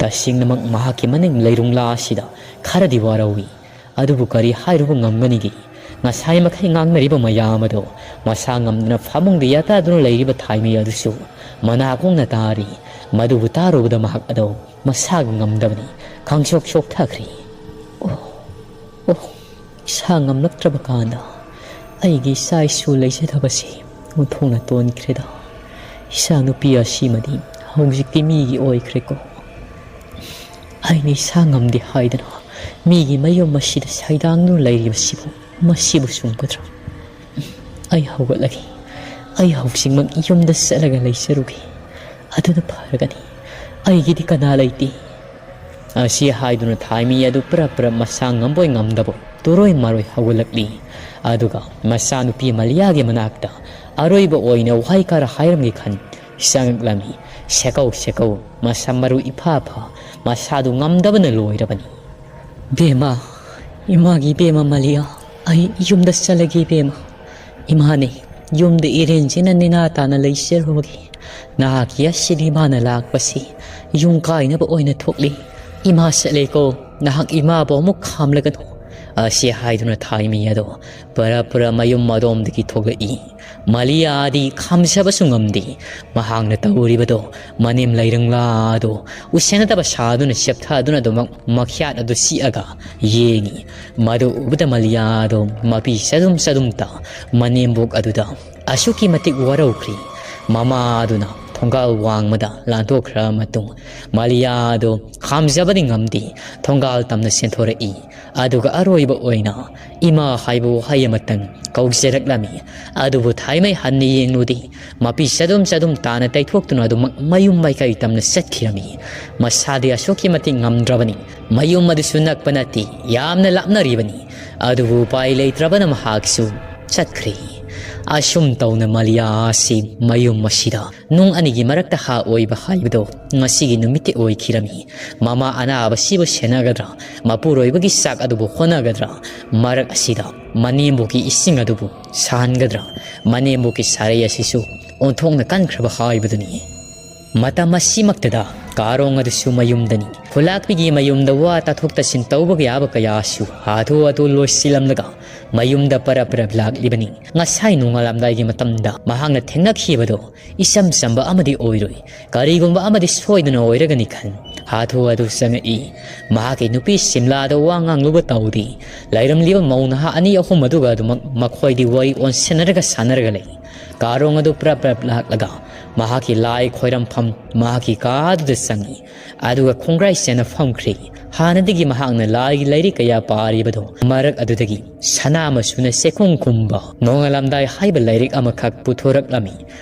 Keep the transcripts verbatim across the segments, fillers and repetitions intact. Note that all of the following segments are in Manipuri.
ꯇꯁꯦꯡꯅꯃꯛ ꯃꯍꯥꯛꯀꯤ ꯃꯅꯤꯡ ꯂꯩꯔꯨꯡꯂꯥ ꯑꯁꯤꯗ ꯈꯔꯗꯤ ꯋꯥꯔꯧꯏ꯫ ꯑꯗꯨꯕꯨ ꯀꯔꯤ ꯍꯥꯏꯔꯨꯕ ꯉꯝꯒꯅꯤꯒꯦ? ꯉꯁꯥꯏ ꯃꯈꯩ ꯉꯥꯡꯅꯔꯤꯕ ꯃꯌꯥꯝ ꯑꯗꯣ ꯃꯁꯥ ꯉꯝꯗꯅ ꯐꯃꯨꯡꯗ ꯌꯥꯇꯥꯗꯨꯅ ꯂꯩꯔꯤꯕ ꯊꯥꯏꯃꯩ ꯑꯗꯨꯁꯨ ꯃꯅꯥꯀꯣꯡꯅ ꯇꯥꯔꯤ꯫ ꯃꯗꯨꯕꯨ ꯇꯥꯔꯨꯕꯗ ꯃꯍꯥꯛ ꯑꯗꯣ ꯃꯁꯥꯒ ꯉꯝꯗꯕꯅꯤ꯫ ꯈꯪꯆꯣꯛ ꯆꯣꯛꯊꯈ꯭ꯔꯦ꯫ ꯑꯣ, ꯑꯣ, ꯏꯁꯥ ꯉꯝꯂꯛꯇ꯭ꯔꯕ ꯀꯥꯟꯗ ꯑꯩꯒꯤ ꯏꯆꯥ ꯏꯁꯨ ꯂꯩꯖꯗꯕꯁꯤ ꯑꯣꯟꯊꯣꯛꯅ ꯇꯣꯟꯈ꯭ꯔꯦꯗ꯫ ꯏꯆꯥ ꯅꯨꯄꯤ ꯑꯁꯤꯃꯗꯤ ꯍꯧꯖꯤꯛꯇꯤ ꯃꯤꯒꯤ ꯑꯣꯏꯈ꯭ꯔꯦꯀꯣ꯫ ꯑꯩꯅ ꯏꯁꯥ ꯉꯝꯗꯦ ꯍꯥꯏꯗꯅ ꯃꯤꯒꯤ ꯃꯌꯨꯝ ꯑꯁꯤꯗ ꯁꯩꯗꯥꯡꯗꯨꯅ ꯂꯩꯔꯤꯕꯁꯤꯕꯨ, ꯃꯁꯤꯕꯨ ꯆꯨꯝꯒꯗ꯭ꯔꯥ? ꯑꯩ ꯍꯧꯒꯠꯂꯒꯦ꯫ ꯑꯩ ꯍꯧꯖꯤꯛꯃꯛ ꯌꯨꯝꯗ ꯆꯠꯂꯒ ꯂꯩꯖꯔꯨꯒꯦ꯫ ꯑꯗꯨꯅ ꯐꯔꯒꯅꯤ꯫ ꯑꯩꯒꯤꯗꯤ ꯀꯅꯥ ꯂꯩꯇꯦ꯫ ꯑꯁꯤ ꯍꯥꯏꯗꯨꯅ ꯊꯥꯏꯃꯤ ꯑꯗꯨ ꯄ꯭ꯔꯞ ꯄ꯭ꯔꯞ ꯃꯁꯥ ꯉꯝꯕꯣꯏ ꯉꯝꯗꯕꯣꯏ ꯇꯨꯔꯣꯏ ꯃꯥꯔꯣꯏ ꯍꯧꯒꯠꯂꯛꯂꯤ꯫ ꯑꯗꯨꯒ ꯃꯆꯥꯅꯨꯄꯤ ꯃꯂꯤꯌꯥꯒꯤ ꯃꯅꯥꯛꯇ ꯑꯔꯣꯏꯕ ꯑꯣꯏꯅ ꯋꯥꯍꯩ ꯈꯔ ꯍꯥꯏꯔꯝꯒꯦ ꯈꯟ ꯆꯪꯉꯛꯂꯝꯃꯤ꯫ ꯁꯦꯀꯧ ꯁꯦꯀꯧ, ꯃꯁꯝ ꯃꯔꯨ ꯏꯐꯥ ꯐꯥ, ꯃꯁꯥꯗꯨ ꯉꯝꯗꯕꯅ ꯂꯣꯏꯔꯕꯅꯤ꯫ "ꯕꯦꯝꯃ, ꯏꯃꯥꯒꯤ ꯕꯦꯝꯃ ꯃꯂꯤꯌꯥ, ꯑꯩ ꯌꯨꯝꯗ ꯆꯠꯂꯒꯦ ꯕꯦꯝꯃ꯫ ꯏꯃꯥꯅꯦ, ꯌꯨꯝꯗ ꯏꯔꯦꯟꯁꯤꯅ ꯅꯦꯅꯥ ꯇꯥꯅ ꯂꯩꯖꯔꯨꯕꯒꯤ ꯅꯍꯥꯛꯀꯤ ꯑꯁꯤꯗꯤ ꯏꯃꯥꯅ ꯂꯥꯛꯄꯁꯤ ꯌꯨꯝ ꯀꯥꯏꯅꯕ ꯑꯣꯏꯅ ꯊꯣꯛꯂꯤ꯫ ꯏꯃꯥ ꯆꯠꯂꯦꯀꯣ, ꯅꯍꯥꯛ ꯏꯃꯥꯕꯨ ꯑꯃꯨꯛ ꯈꯥꯝꯂꯒꯅꯨ꯫" ꯑꯁꯤ ꯍꯥꯏꯗꯨꯅ ꯊꯥꯏꯃꯤ ꯑꯗꯣ ꯄꯔ ꯄꯔ ꯃꯌꯨꯝ ꯑꯗꯣꯝꯗꯒꯤ ꯊꯣꯛꯂꯛꯏ꯫ ꯃꯂꯤꯌꯥꯗꯤ ꯈꯥꯝꯖꯕꯁꯨ ꯉꯝꯗꯦ꯫ ꯃꯍꯥꯛꯅ ꯇꯧꯔꯤꯕꯗꯣ ꯃꯅꯦꯝ ꯂꯩꯔꯪꯂꯥ ꯑꯗꯣ ꯎꯁꯤꯟꯅꯗꯕ ꯁꯥꯗꯨꯅ ꯆꯦꯞꯊꯗꯨꯅ ꯑꯗꯨꯃꯛ ꯃꯈ꯭ꯌꯥꯠ ꯑꯗꯨ ꯁꯤꯛꯑꯒ ꯌꯦꯡꯉꯤ꯫ ꯃꯗꯨ ꯎꯕꯗ ꯃꯂꯤꯌꯥꯗꯣ ꯃꯄꯤ ꯆꯗꯨꯝ ꯆꯗꯨꯝꯇ ꯃꯅꯦꯝꯕꯣꯛ ꯑꯗꯨꯗ ꯑꯁꯨꯛꯀꯤ ꯃꯇꯤꯛ ꯋꯥꯔꯧꯈ꯭ꯔꯤ꯫ ꯃꯃꯥ ꯑꯗꯨꯅ ꯊꯣꯡꯒꯥꯜ ꯋꯥꯡꯃꯗ ꯂꯥꯟꯊꯣꯛꯈ꯭ꯔ ꯃꯇꯨꯡ ꯃꯂꯤꯌꯥꯗꯣ ꯈꯥꯝꯖꯕꯗꯤ ꯉꯝꯗꯦ꯫ ꯊꯣꯡꯒꯥꯜ ꯇꯝꯅ ꯆꯦꯟꯊꯣꯔꯛꯏ꯫ ꯑꯗꯨꯒ ꯑꯔꯣꯏꯕ ꯑꯣꯏꯅ "ꯏꯃꯥ" ꯍꯥꯏꯕ ꯋꯥꯍꯩ ꯑꯃꯇꯪ ꯀꯧꯖꯔꯛꯂꯝꯃꯤ꯫ ꯑꯗꯨꯕꯨ ꯊꯥꯏꯃꯩ ꯍꯟꯅ ꯌꯦꯡꯂꯨꯗꯦ꯫ ꯃꯄꯤ ꯆꯗꯨꯝ ꯆꯗꯨꯝ ꯇꯥꯅ ꯇꯩꯊꯣꯛꯇꯨꯅ ꯑꯗꯨꯃꯛ ꯃꯌꯨꯝ ꯃꯥꯏꯀꯩ ꯇꯝꯅ ꯆꯠꯈꯤꯔꯝꯃꯤ꯫ ꯃꯁꯥꯗꯤ ꯑꯁꯨꯛꯀꯤ ꯃꯇꯤꯛ ꯉꯝꯗ꯭ꯔꯕꯅꯤ꯫ ꯃꯌꯨꯝ ꯑꯗꯨꯁꯨ ꯅꯛꯄ ꯅꯠꯇꯦ, ꯌꯥꯝꯅ ꯂꯥꯞꯅꯔꯤꯕꯅꯤ꯫ ꯑꯗꯨꯕꯨ ꯎꯄꯥꯏ ꯂꯩꯇ꯭ꯔꯕꯅ ꯃꯍꯥꯛꯁꯨ ꯆꯠꯈ꯭ꯔꯦ꯫ ꯑꯁꯨꯝ ꯇꯧꯅ ꯃꯂꯤꯌꯥ ꯑꯁꯤ ꯃꯌꯨꯝ ꯑꯁꯤꯗ ꯅꯨꯡ ꯑꯅꯤꯒꯤ ꯃꯔꯛꯇ ꯍꯥ ꯑꯣꯏꯕ ꯍꯥꯏꯕꯗꯣ ꯉꯁꯤꯒꯤ ꯅꯨꯃꯤꯠꯇꯤ ꯑꯣꯏꯈꯤꯔꯝꯃꯤ꯫ ꯃꯃꯥ ꯑꯅꯥꯕꯁꯤꯕꯨ ꯁꯦꯟꯅꯒꯗ꯭ꯔꯥ, ꯃꯄꯨꯔꯣꯏꯕꯒꯤ ꯆꯥꯛ ꯑꯗꯨꯕꯨ ꯍꯣꯠꯅꯒꯗ꯭ꯔꯥ, ꯃꯔꯛ ꯑꯁꯤꯗ ꯃꯅꯦꯝꯕꯣꯛꯀꯤ ꯏꯁꯤꯡ ꯑꯗꯨꯕꯨ ꯁꯥꯍꯟꯒꯗ꯭ꯔꯥ, ꯃꯅꯦꯝꯕꯣꯛꯀꯤ ꯁꯥꯔꯩ ꯑꯁꯤꯁꯨ ꯑꯣꯟꯊꯣꯛꯅ ꯀꯟꯈ꯭ꯔꯕ ꯍꯥꯏꯕꯗꯨꯅꯤ꯫ ꯃꯇꯝ ꯑꯁꯤꯃꯛꯇꯗ ꯀꯥꯔꯣꯡ ꯑꯗꯨꯁꯨ ꯃꯌꯨꯝꯗꯅꯤ꯫ ꯈꯨꯂꯥꯛꯄꯤꯒꯤ ꯃꯌꯨꯝꯗ ꯋꯥ ꯇꯥꯊꯣꯛ ꯇꯥꯁꯤꯟ ꯇꯧꯕꯒꯤ ꯌꯥꯕ ꯀꯌꯥꯁꯨ ꯍꯥꯊꯨ ꯍꯥꯊꯨ ꯂꯣꯏꯁꯤꯜꯂꯝꯂꯒ ꯃꯌꯨꯝꯗ ꯄꯔꯞ ꯄꯔꯞ ꯂꯥꯛꯂꯤꯕꯅꯤ꯫ ꯉꯁꯥꯏ ꯅꯣꯡꯉꯥꯜꯂꯝꯗꯥꯏꯒꯤ ꯃꯇꯝꯗ ꯃꯍꯥꯛꯅ ꯊꯦꯡꯅꯈꯤꯕꯗꯣ ꯏꯆꯝ ꯆꯝꯕ ꯑꯃꯗꯤ ꯑꯣꯏꯔꯣꯏ꯫ ꯀꯔꯤꯒꯨꯝꯕ ꯑꯃꯗꯤ ꯁꯣꯏꯗꯅ ꯑꯣꯏꯔꯒꯅꯤ ꯈꯟ ꯍꯥꯊꯨ ꯍꯥꯊꯨ ꯆꯪꯉꯛꯏ꯫ ꯃꯍꯥꯛꯀꯤ ꯅꯨꯄꯤ ꯁꯤꯝꯂꯥꯗ ꯋꯥ ꯉꯥꯡꯂꯨꯕ ꯇꯧꯗꯦ꯫ ꯂꯩꯔꯝꯂꯤꯕ ꯃꯧ ꯅꯍꯥ ꯑꯅꯤ ꯑꯍꯨꯝ ꯑꯗꯨꯒ ꯑꯗꯨꯃꯛ ꯃꯈꯣꯏꯗꯤ ꯋꯥꯔꯤ ꯑꯣꯟꯁꯤꯟꯅꯔꯒ ꯁꯥꯟꯅꯔꯒ ꯂꯩ꯫ ꯀꯥꯔꯣꯡ ꯑꯗꯨ ꯄ꯭ꯔꯞ ꯄ꯭ꯔꯞ ꯂꯥꯛꯂꯒ ꯃꯍꯥꯛꯀꯤ ꯂꯥꯏ ꯈꯣꯏꯔꯝꯐꯝ ꯃꯍꯥꯛꯀꯤ ꯀꯥꯗꯨꯗ ꯆꯪꯉꯤ꯫ ꯑꯗꯨꯒ ꯈꯣꯡꯒ꯭ꯔꯥꯏ ꯆꯦꯟꯅ ꯐꯝꯈ꯭ꯔꯦ꯫ ꯍꯥꯟꯅꯗꯒꯤ ꯃꯍꯥꯛꯅ ꯂꯥꯏꯒꯤ ꯂꯥꯏꯔꯤꯛ ꯀꯌꯥ ꯄꯥꯔꯤꯕꯗꯣ ꯃꯔꯛ ꯑꯗꯨꯗꯒꯤ ꯁꯅꯥ ꯃꯆꯨꯅ ꯆꯦꯛꯈꯨꯝ ꯀꯨꯝꯕ ꯅꯣꯡꯉꯥꯜꯂꯝꯗꯥꯏ ꯍꯥꯏꯕ ꯂꯥꯏꯔꯤꯛ ꯑꯃꯈꯛ ꯄꯨꯊꯣꯔꯛꯂꯝꯃꯤ꯫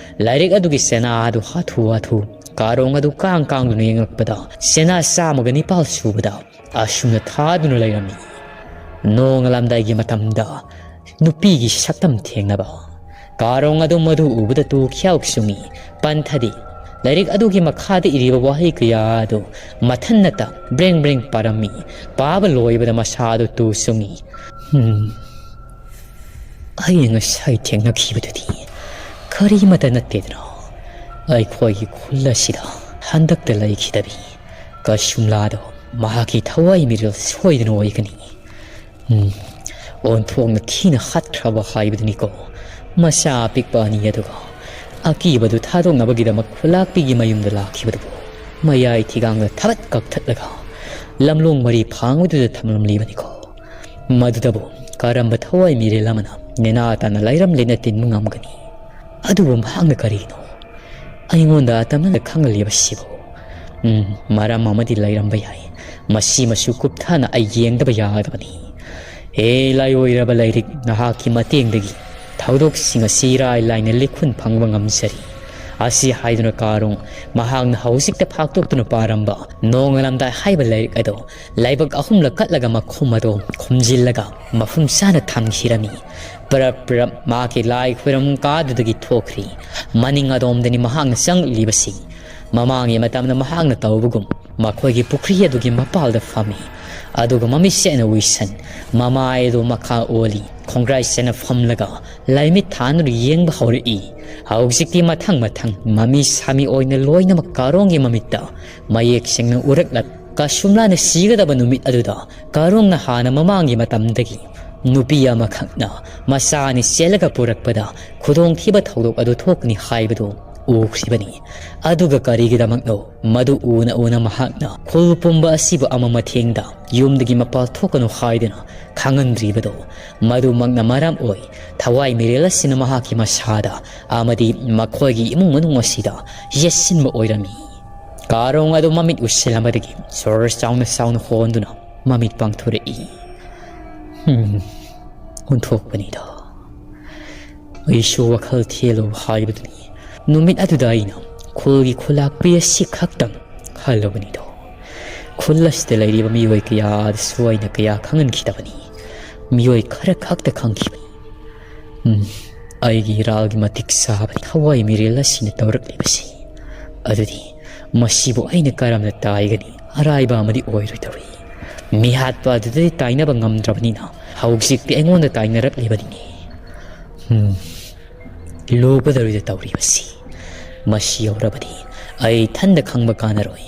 ꯂꯥꯏꯔꯤꯛ ꯑꯗꯨꯒꯤ ꯆꯦꯅꯥ ꯑꯗꯨ ꯍꯥꯊꯨ ꯍꯥꯊꯨ ꯀꯥꯔꯣꯡ ꯑꯗꯨ ꯀꯥꯡ ꯀꯥꯡꯗꯨꯅ ꯌꯦꯡꯂꯛꯄꯗ ꯆꯦꯅꯥ ꯆꯥꯝꯃꯒ ꯅꯤꯄꯥꯜ ꯁꯨꯕꯗ ꯑꯁꯨꯝꯅ ꯊꯥꯗꯨꯅ ꯂꯩꯔꯝꯃꯤ꯫ ꯅꯣꯡꯉꯥꯜꯂꯝꯗꯥꯏꯒꯤ ꯃꯇꯝꯗ ꯅꯨꯄꯤꯒꯤ ꯁꯛꯇꯝ ꯊꯦꯡꯅꯕ꯫ ꯀꯥꯔꯣꯡ ꯑꯗꯨ ꯃꯗꯨ ꯎꯕꯗ ꯇꯨ ꯈ꯭ꯌꯥꯎ ꯆꯨꯡꯉꯤ꯫ ꯄꯟꯊꯗꯤ ꯂꯥꯏꯔꯤꯛ ꯑꯗꯨꯒꯤ ꯃꯈꯥꯗ ꯏꯔꯤꯕ ꯋꯥꯍꯩ ꯀꯌꯥ ꯑꯗꯨ ꯃꯊꯟꯅꯇ ꯕ꯭ꯔꯦꯡ ꯕ꯭ꯔꯦꯡ ꯄꯥꯔꯝꯃꯤ꯫ ꯄꯥꯕ ꯂꯣꯏꯕꯗ ꯃꯁꯥ ꯑꯗꯨ ꯇꯨ ꯆꯨꯡꯉꯤ꯫ "ꯍꯝ, ꯑꯩꯅ ꯉꯁꯥꯏ ꯊꯦꯡꯅꯈꯤꯕꯗꯨꯗꯤ ꯀꯔꯤꯃꯠꯇ ꯅꯠꯇꯦꯗꯅ꯫ ꯑꯩꯈꯣꯏꯒꯤ ꯈꯨꯜ ꯑꯁꯤꯗ ꯍꯟꯗꯛꯇ ꯂꯩꯈꯤꯗꯕꯤ ꯀꯁꯨꯝꯂꯥꯗꯣ ꯃꯍꯥꯛꯀꯤ ꯊꯋꯥꯏ ꯃꯤꯔꯦꯜ ꯁꯣꯏꯗꯅ ꯑꯣꯏꯒꯅꯤ꯫ ꯎꯝ, ꯑꯣꯟꯊꯣꯛꯅ ꯊꯤꯅ ꯍꯥꯠꯈ꯭ꯔꯕ ꯍꯥꯏꯕꯗꯨꯅꯤꯀꯣ꯫ ꯃꯆꯥ ꯑꯄꯤꯛꯄ ꯑꯅꯤ ꯑꯗꯨꯒ ꯑꯀꯤꯕꯗꯨ ꯊꯥꯗꯣꯛꯅꯕꯒꯤꯗꯃꯛ ꯈꯨꯂꯥꯛꯄꯤꯒꯤ ꯃꯌꯨꯝꯗ ꯂꯥꯛꯈꯤꯕꯗꯨꯕꯨ ꯃꯌꯥꯏ ꯊꯤꯒꯥꯡꯗ ꯊꯕꯠ ꯀꯛꯊꯠꯂꯒ ꯂꯝꯂꯣꯡ ꯃꯔꯤ ꯐꯥꯡꯕꯗꯨꯗ ꯊꯝꯂꯝꯂꯤꯕꯅꯤꯀꯣ꯫ ꯃꯗꯨꯗꯕꯨ ꯀꯔꯝꯕ ꯊꯋꯥꯏ ꯃꯤꯔꯦꯜ ꯑꯃꯅ ꯅꯦꯅꯥ ꯇꯥꯅ ꯂꯥꯏꯔꯝ ꯂꯩꯅ ꯇꯤꯟꯕ ꯉꯝꯒꯅꯤ? ꯑꯗꯨꯕꯨ ꯃꯍꯥꯛꯅ ꯀꯔꯤꯅꯣ ꯑꯩꯉꯣꯟꯗ ꯑꯇꯝꯅꯅ ꯈꯪꯍꯜꯂꯤꯕꯁꯤꯕꯨ? ꯎꯝ, ꯃꯔꯝ ꯑꯃꯗꯤ ꯂꯩꯔꯝꯕ ꯌꯥꯏ꯫ ꯃꯁꯤꯃꯁꯨ ꯀꯨꯞꯊꯅ ꯑꯩ ꯌꯦꯡꯗꯕ ꯌꯥꯗꯕꯅꯤ꯫ ꯍꯦ ꯂꯥꯏꯑꯣꯏꯔꯕ ꯂꯥꯏꯔꯤꯛ, ꯅꯍꯥꯛꯀꯤ ꯃꯇꯦꯡꯗꯒꯤ ꯊꯧꯗꯣꯛꯁꯤꯡ ꯑꯁꯤ ꯏꯔꯥꯏ ꯂꯥꯏꯅ ꯂꯤꯈꯨꯟ ꯐꯪꯕ ꯉꯝꯖꯔꯤ꯫ ꯑꯁꯤ ꯍꯥꯏꯗꯨꯅ ꯀꯥꯔꯣꯡ ꯃꯍꯥꯛꯅ ꯍꯧꯖꯤꯛꯇ ꯐꯥꯛꯇꯣꯛꯇꯨꯅ ꯄꯥꯔꯝꯕ ꯅꯣꯡꯉꯥꯜꯂꯝꯗꯥꯏ ꯍꯥꯏꯕ ꯂꯥꯏꯔꯤꯛ ꯑꯗꯣ ꯂꯥꯏꯕꯛ ꯑꯍꯨꯝꯂꯛ ꯀꯠꯂꯒ ꯃꯈꯨꯝ ꯑꯗꯣ ꯈꯨꯝꯖꯤꯜꯂꯒ ꯃꯐꯝ ꯆꯥꯅ ꯊꯝꯈꯤꯔꯝꯃꯤ꯫ ꯄ꯭ꯔꯞ ꯄ꯭ꯔꯞ ꯃꯍꯥꯛꯀꯤ ꯂꯥꯏ ꯈꯣꯏꯔꯝ ꯀꯥꯗꯨꯗꯒꯤ ꯊꯣꯛꯈ꯭ꯔꯤ꯫ ꯃꯅꯤꯡ ꯑꯗꯣꯝꯗꯅꯤ ꯃꯍꯥꯛꯅ ꯆꯪꯂꯤꯕꯁꯤ꯫ ꯃꯃꯥꯡꯒꯤ ꯃꯇꯝꯗ ꯃꯍꯥꯛꯅ ꯇꯧꯕꯒꯨꯝ ꯃꯈꯣꯏꯒꯤ ꯄꯨꯈ꯭ꯔꯤ ꯑꯗꯨꯒꯤ ꯃꯄꯥꯜꯗ ꯐꯝꯃꯤ꯫ ꯑꯗꯨꯒ ꯃꯃꯤꯠꯁꯦꯠꯅ ꯎꯏꯁꯟ ꯃꯃꯥꯏ ꯑꯗꯨ ꯃꯈꯥ ꯑꯣꯜꯂꯤ꯫ ꯈꯣꯡꯒ꯭ꯔꯥꯏ ꯆꯦꯠꯅ ꯐꯝꯂꯒ ꯂꯥꯏꯃꯤꯠ ꯊꯥꯅꯗꯨꯅ ꯌꯦꯡꯕ ꯍꯧꯔꯛꯏ꯫ ꯍꯧꯖꯤꯛꯇꯤ ꯃꯊꯪ ꯃꯊꯪ ꯃꯃꯤ ꯁꯥꯃꯤ ꯑꯣꯏꯅ ꯂꯣꯏꯅꯃꯛ ꯀꯥꯔꯣꯡꯒꯤ ꯃꯃꯤꯠꯇ ꯃꯌꯦꯛ ꯁꯦꯡꯅ ꯎꯔꯛꯂꯛ ꯀꯁꯨꯝꯂꯥꯅ ꯁꯤꯒꯗꯕ ꯅꯨꯃꯤꯠ ꯑꯗꯨꯗ ꯀꯥꯔꯣꯡꯅ ꯍꯥꯟꯅ ꯃꯃꯥꯡꯒꯤ ꯃꯇꯝꯗꯒꯤ ꯅꯨꯄꯤ ꯑꯃꯈꯛꯅ ꯃꯆꯥ ꯑꯅꯤ ꯆꯦꯜꯂꯒ ꯄꯨꯔꯛꯄꯗ ꯈꯨꯗꯣꯡꯊꯤꯕ ꯊꯧꯗꯣꯛ ꯑꯗꯨ ꯊꯣꯛꯀꯅꯤ ꯍꯥꯏꯕꯗꯨ ꯎꯈ꯭ꯔꯤꯕꯅꯤ꯫ ꯑꯗꯨꯒ ꯀꯔꯤꯒꯤꯗꯃꯛꯅꯣ ꯃꯗꯨ ꯎꯅ ꯎꯅ ꯃꯍꯥꯛꯅ ꯈꯨꯜ ꯄꯨꯝꯕ ꯑꯁꯤꯕꯨ ꯑꯃ ꯃꯊꯦꯡꯗ ꯌꯨꯝꯗꯒꯤ ꯃꯄꯥꯜ ꯊꯣꯛꯀꯅꯨ ꯍꯥꯏꯗꯨꯅ ꯈꯪꯍꯟꯗ꯭ꯔꯤꯕꯗꯣ? ꯃꯗꯨꯃꯛꯅ ꯃꯔꯝ ꯑꯣꯏ ꯊꯋꯥꯏ ꯃꯤꯔꯦꯜ ꯑꯁꯤꯅ ꯃꯍꯥꯛꯀꯤ ꯃꯁꯥꯗ ꯑꯃꯗꯤ ꯃꯈꯣꯏꯒꯤ ꯏꯃꯨꯡ ꯃꯅꯨꯡ ꯑꯁꯤꯗ ꯌꯦꯠꯁꯤꯟꯕ ꯑꯣꯏꯔꯝꯃꯤ꯫ ꯀꯥꯔꯣꯡ ꯑꯗꯨ ꯃꯃꯤꯠ ꯎꯏꯁꯤꯜꯂꯝꯕꯗꯒꯤ ꯁꯣꯔ ꯆꯥꯎꯅ ꯆꯥꯎꯅ ꯍꯣꯟꯗꯨꯅ ꯃꯃꯤꯠ ꯄꯥꯡꯊꯣꯔꯛꯏ꯫ ꯎꯝ, ꯑꯣꯟꯊꯣꯛꯄꯅꯤꯗ꯫ ꯑꯩꯁꯨ ꯋꯥꯈꯜ ꯊꯦꯜꯂꯨ ꯍꯥꯏꯕꯗꯨꯅꯤ꯫ ꯅꯨꯃꯤꯠ ꯑꯗꯨꯗ ꯑꯩꯅ ꯈꯨꯜꯒꯤ ꯈꯨꯂꯥꯛꯄꯤ ꯑꯁꯤ ꯈꯛꯇꯪ ꯈꯜꯂꯨꯕꯅꯤꯗꯣ꯫ ꯈꯨꯜ ꯑꯁꯤꯗ ꯂꯩꯔꯤꯕ ꯃꯤꯑꯣꯏ ꯀꯌꯥꯗꯁꯨ ꯑꯩꯅ ꯀꯌꯥ ꯈꯪꯍꯟꯈꯤꯗꯕꯅꯤ꯫ ꯃꯤꯑꯣꯏ ꯈꯔ ꯈꯛꯇ ꯈꯪꯈꯤꯕꯅꯤ꯫ ꯎꯝ, ꯑꯩꯒꯤ ꯏꯔꯥꯜꯒꯤ ꯃꯇꯤꯛ ꯆꯥꯕ ꯊꯋꯥꯏ ꯃꯤꯔꯦꯜ ꯑꯁꯤꯅ ꯇꯧꯔꯛꯂꯤꯕꯁꯤ꯫ ꯑꯗꯨꯗꯤ ꯃꯁꯤꯕꯨ ꯑꯩꯅ ꯀꯔꯝꯅ ꯇꯥꯏꯒꯅꯤ? ꯑꯔꯥꯏꯕ ꯑꯃꯗꯤ ꯑꯣꯏꯔꯣꯏꯗꯧꯔꯤ꯫ ꯃꯤꯍꯥꯠꯄ ꯑꯗꯨꯗꯗꯤ ꯇꯥꯏꯅꯕ ꯉꯝꯗ꯭ꯔꯕꯅꯤꯅ ꯍꯧꯖꯤꯛꯇꯤ ꯑꯩꯉꯣꯟꯗ ꯇꯥꯏꯅꯔꯛꯂꯤꯕꯅꯤꯅꯦ꯫ ꯎꯝ, ꯂꯨꯒꯗꯧꯔꯤꯗ ꯇꯧꯔꯤꯕꯁꯤ꯫ ꯃꯁꯤ ꯌꯧꯔꯕꯗꯤ ꯑꯩ ꯏꯊꯟꯗ ꯈꯪꯕ ꯀꯥꯟꯅꯔꯣꯏ꯫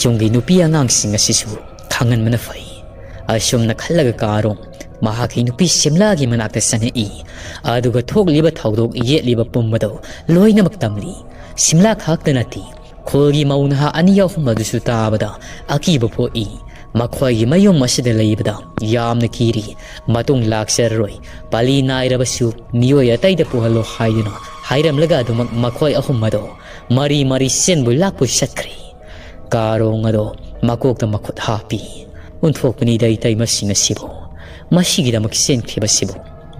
ꯌꯨꯝꯒꯤ ꯅꯨꯄꯤ ꯑꯉꯥꯡꯁꯤꯡ ꯑꯁꯤꯁꯨ ꯈꯪꯍꯟꯕꯅ ꯐꯩ꯫ ꯑꯁꯨꯝꯅ ꯈꯜꯂꯒ ꯀꯥꯔꯣꯡ ꯃꯍꯥꯛꯀꯤ ꯅꯨꯄꯤ ꯁꯤꯝꯂꯥꯒꯤ ꯃꯅꯥꯛꯇ ꯆꯪꯉꯛꯏ꯫ ꯑꯗꯨꯒ ꯊꯣꯛꯂꯤꯕ ꯊꯧꯗꯣꯛ ꯌꯦꯠꯂꯤꯕ ꯄꯨꯝꯕꯗꯣ ꯂꯣꯏꯅꯃꯛ ꯇꯝꯂꯤ꯫ ꯁꯤꯝꯂꯥ ꯈꯛꯇ ꯅꯠꯇꯦ, ꯈꯨꯜꯒꯤ ꯃꯧ ꯅꯍꯥ ꯑꯅꯤ ꯑꯍꯨꯝ ꯑꯗꯨꯁꯨ ꯇꯥꯕꯗ ꯑꯀꯤꯕ ꯄꯣꯛꯏ꯫ ꯃꯈꯣꯏꯒꯤ ꯃꯌꯨꯝ ꯑꯁꯤꯗ ꯂꯩꯕꯗ ꯌꯥꯝꯅ ꯀꯤꯔꯤ꯫ ꯃꯇꯨꯡ ꯂꯥꯛꯆꯔꯔꯣꯏ꯫ ꯄꯥꯂꯤ ꯅꯥꯏꯔꯕꯁꯨ ꯃꯤꯑꯣꯏ ꯑꯇꯩꯗ ꯄꯨꯍꯜꯂꯣ ꯍꯥꯏꯗꯨꯅ ꯍꯥꯏꯔꯝꯂꯒ ꯑꯗꯨꯃꯛ ꯃꯈꯣꯏ ꯑꯍꯨꯝ ꯑꯗꯣ ꯃꯔꯤ ꯃꯔꯤ ꯆꯦꯟꯕꯣꯏ ꯂꯥꯛꯄꯣꯏ ꯆꯠꯈ꯭ꯔꯦ꯫ ꯀꯥꯔꯣꯡ ꯑꯗꯣ ꯃꯀꯣꯛꯇ ꯃꯈꯨꯠ ꯍꯥꯞꯄꯤ꯫ ꯑꯣꯟꯊꯣꯛꯄꯅꯤꯗ ꯏꯇꯩꯃꯁꯤꯡ ꯑꯁꯤꯕꯨ꯫ ꯃꯁꯤꯒꯤꯗꯃꯛ ꯆꯦꯟꯈ꯭ꯔꯤꯕꯁꯤꯕꯨ꯫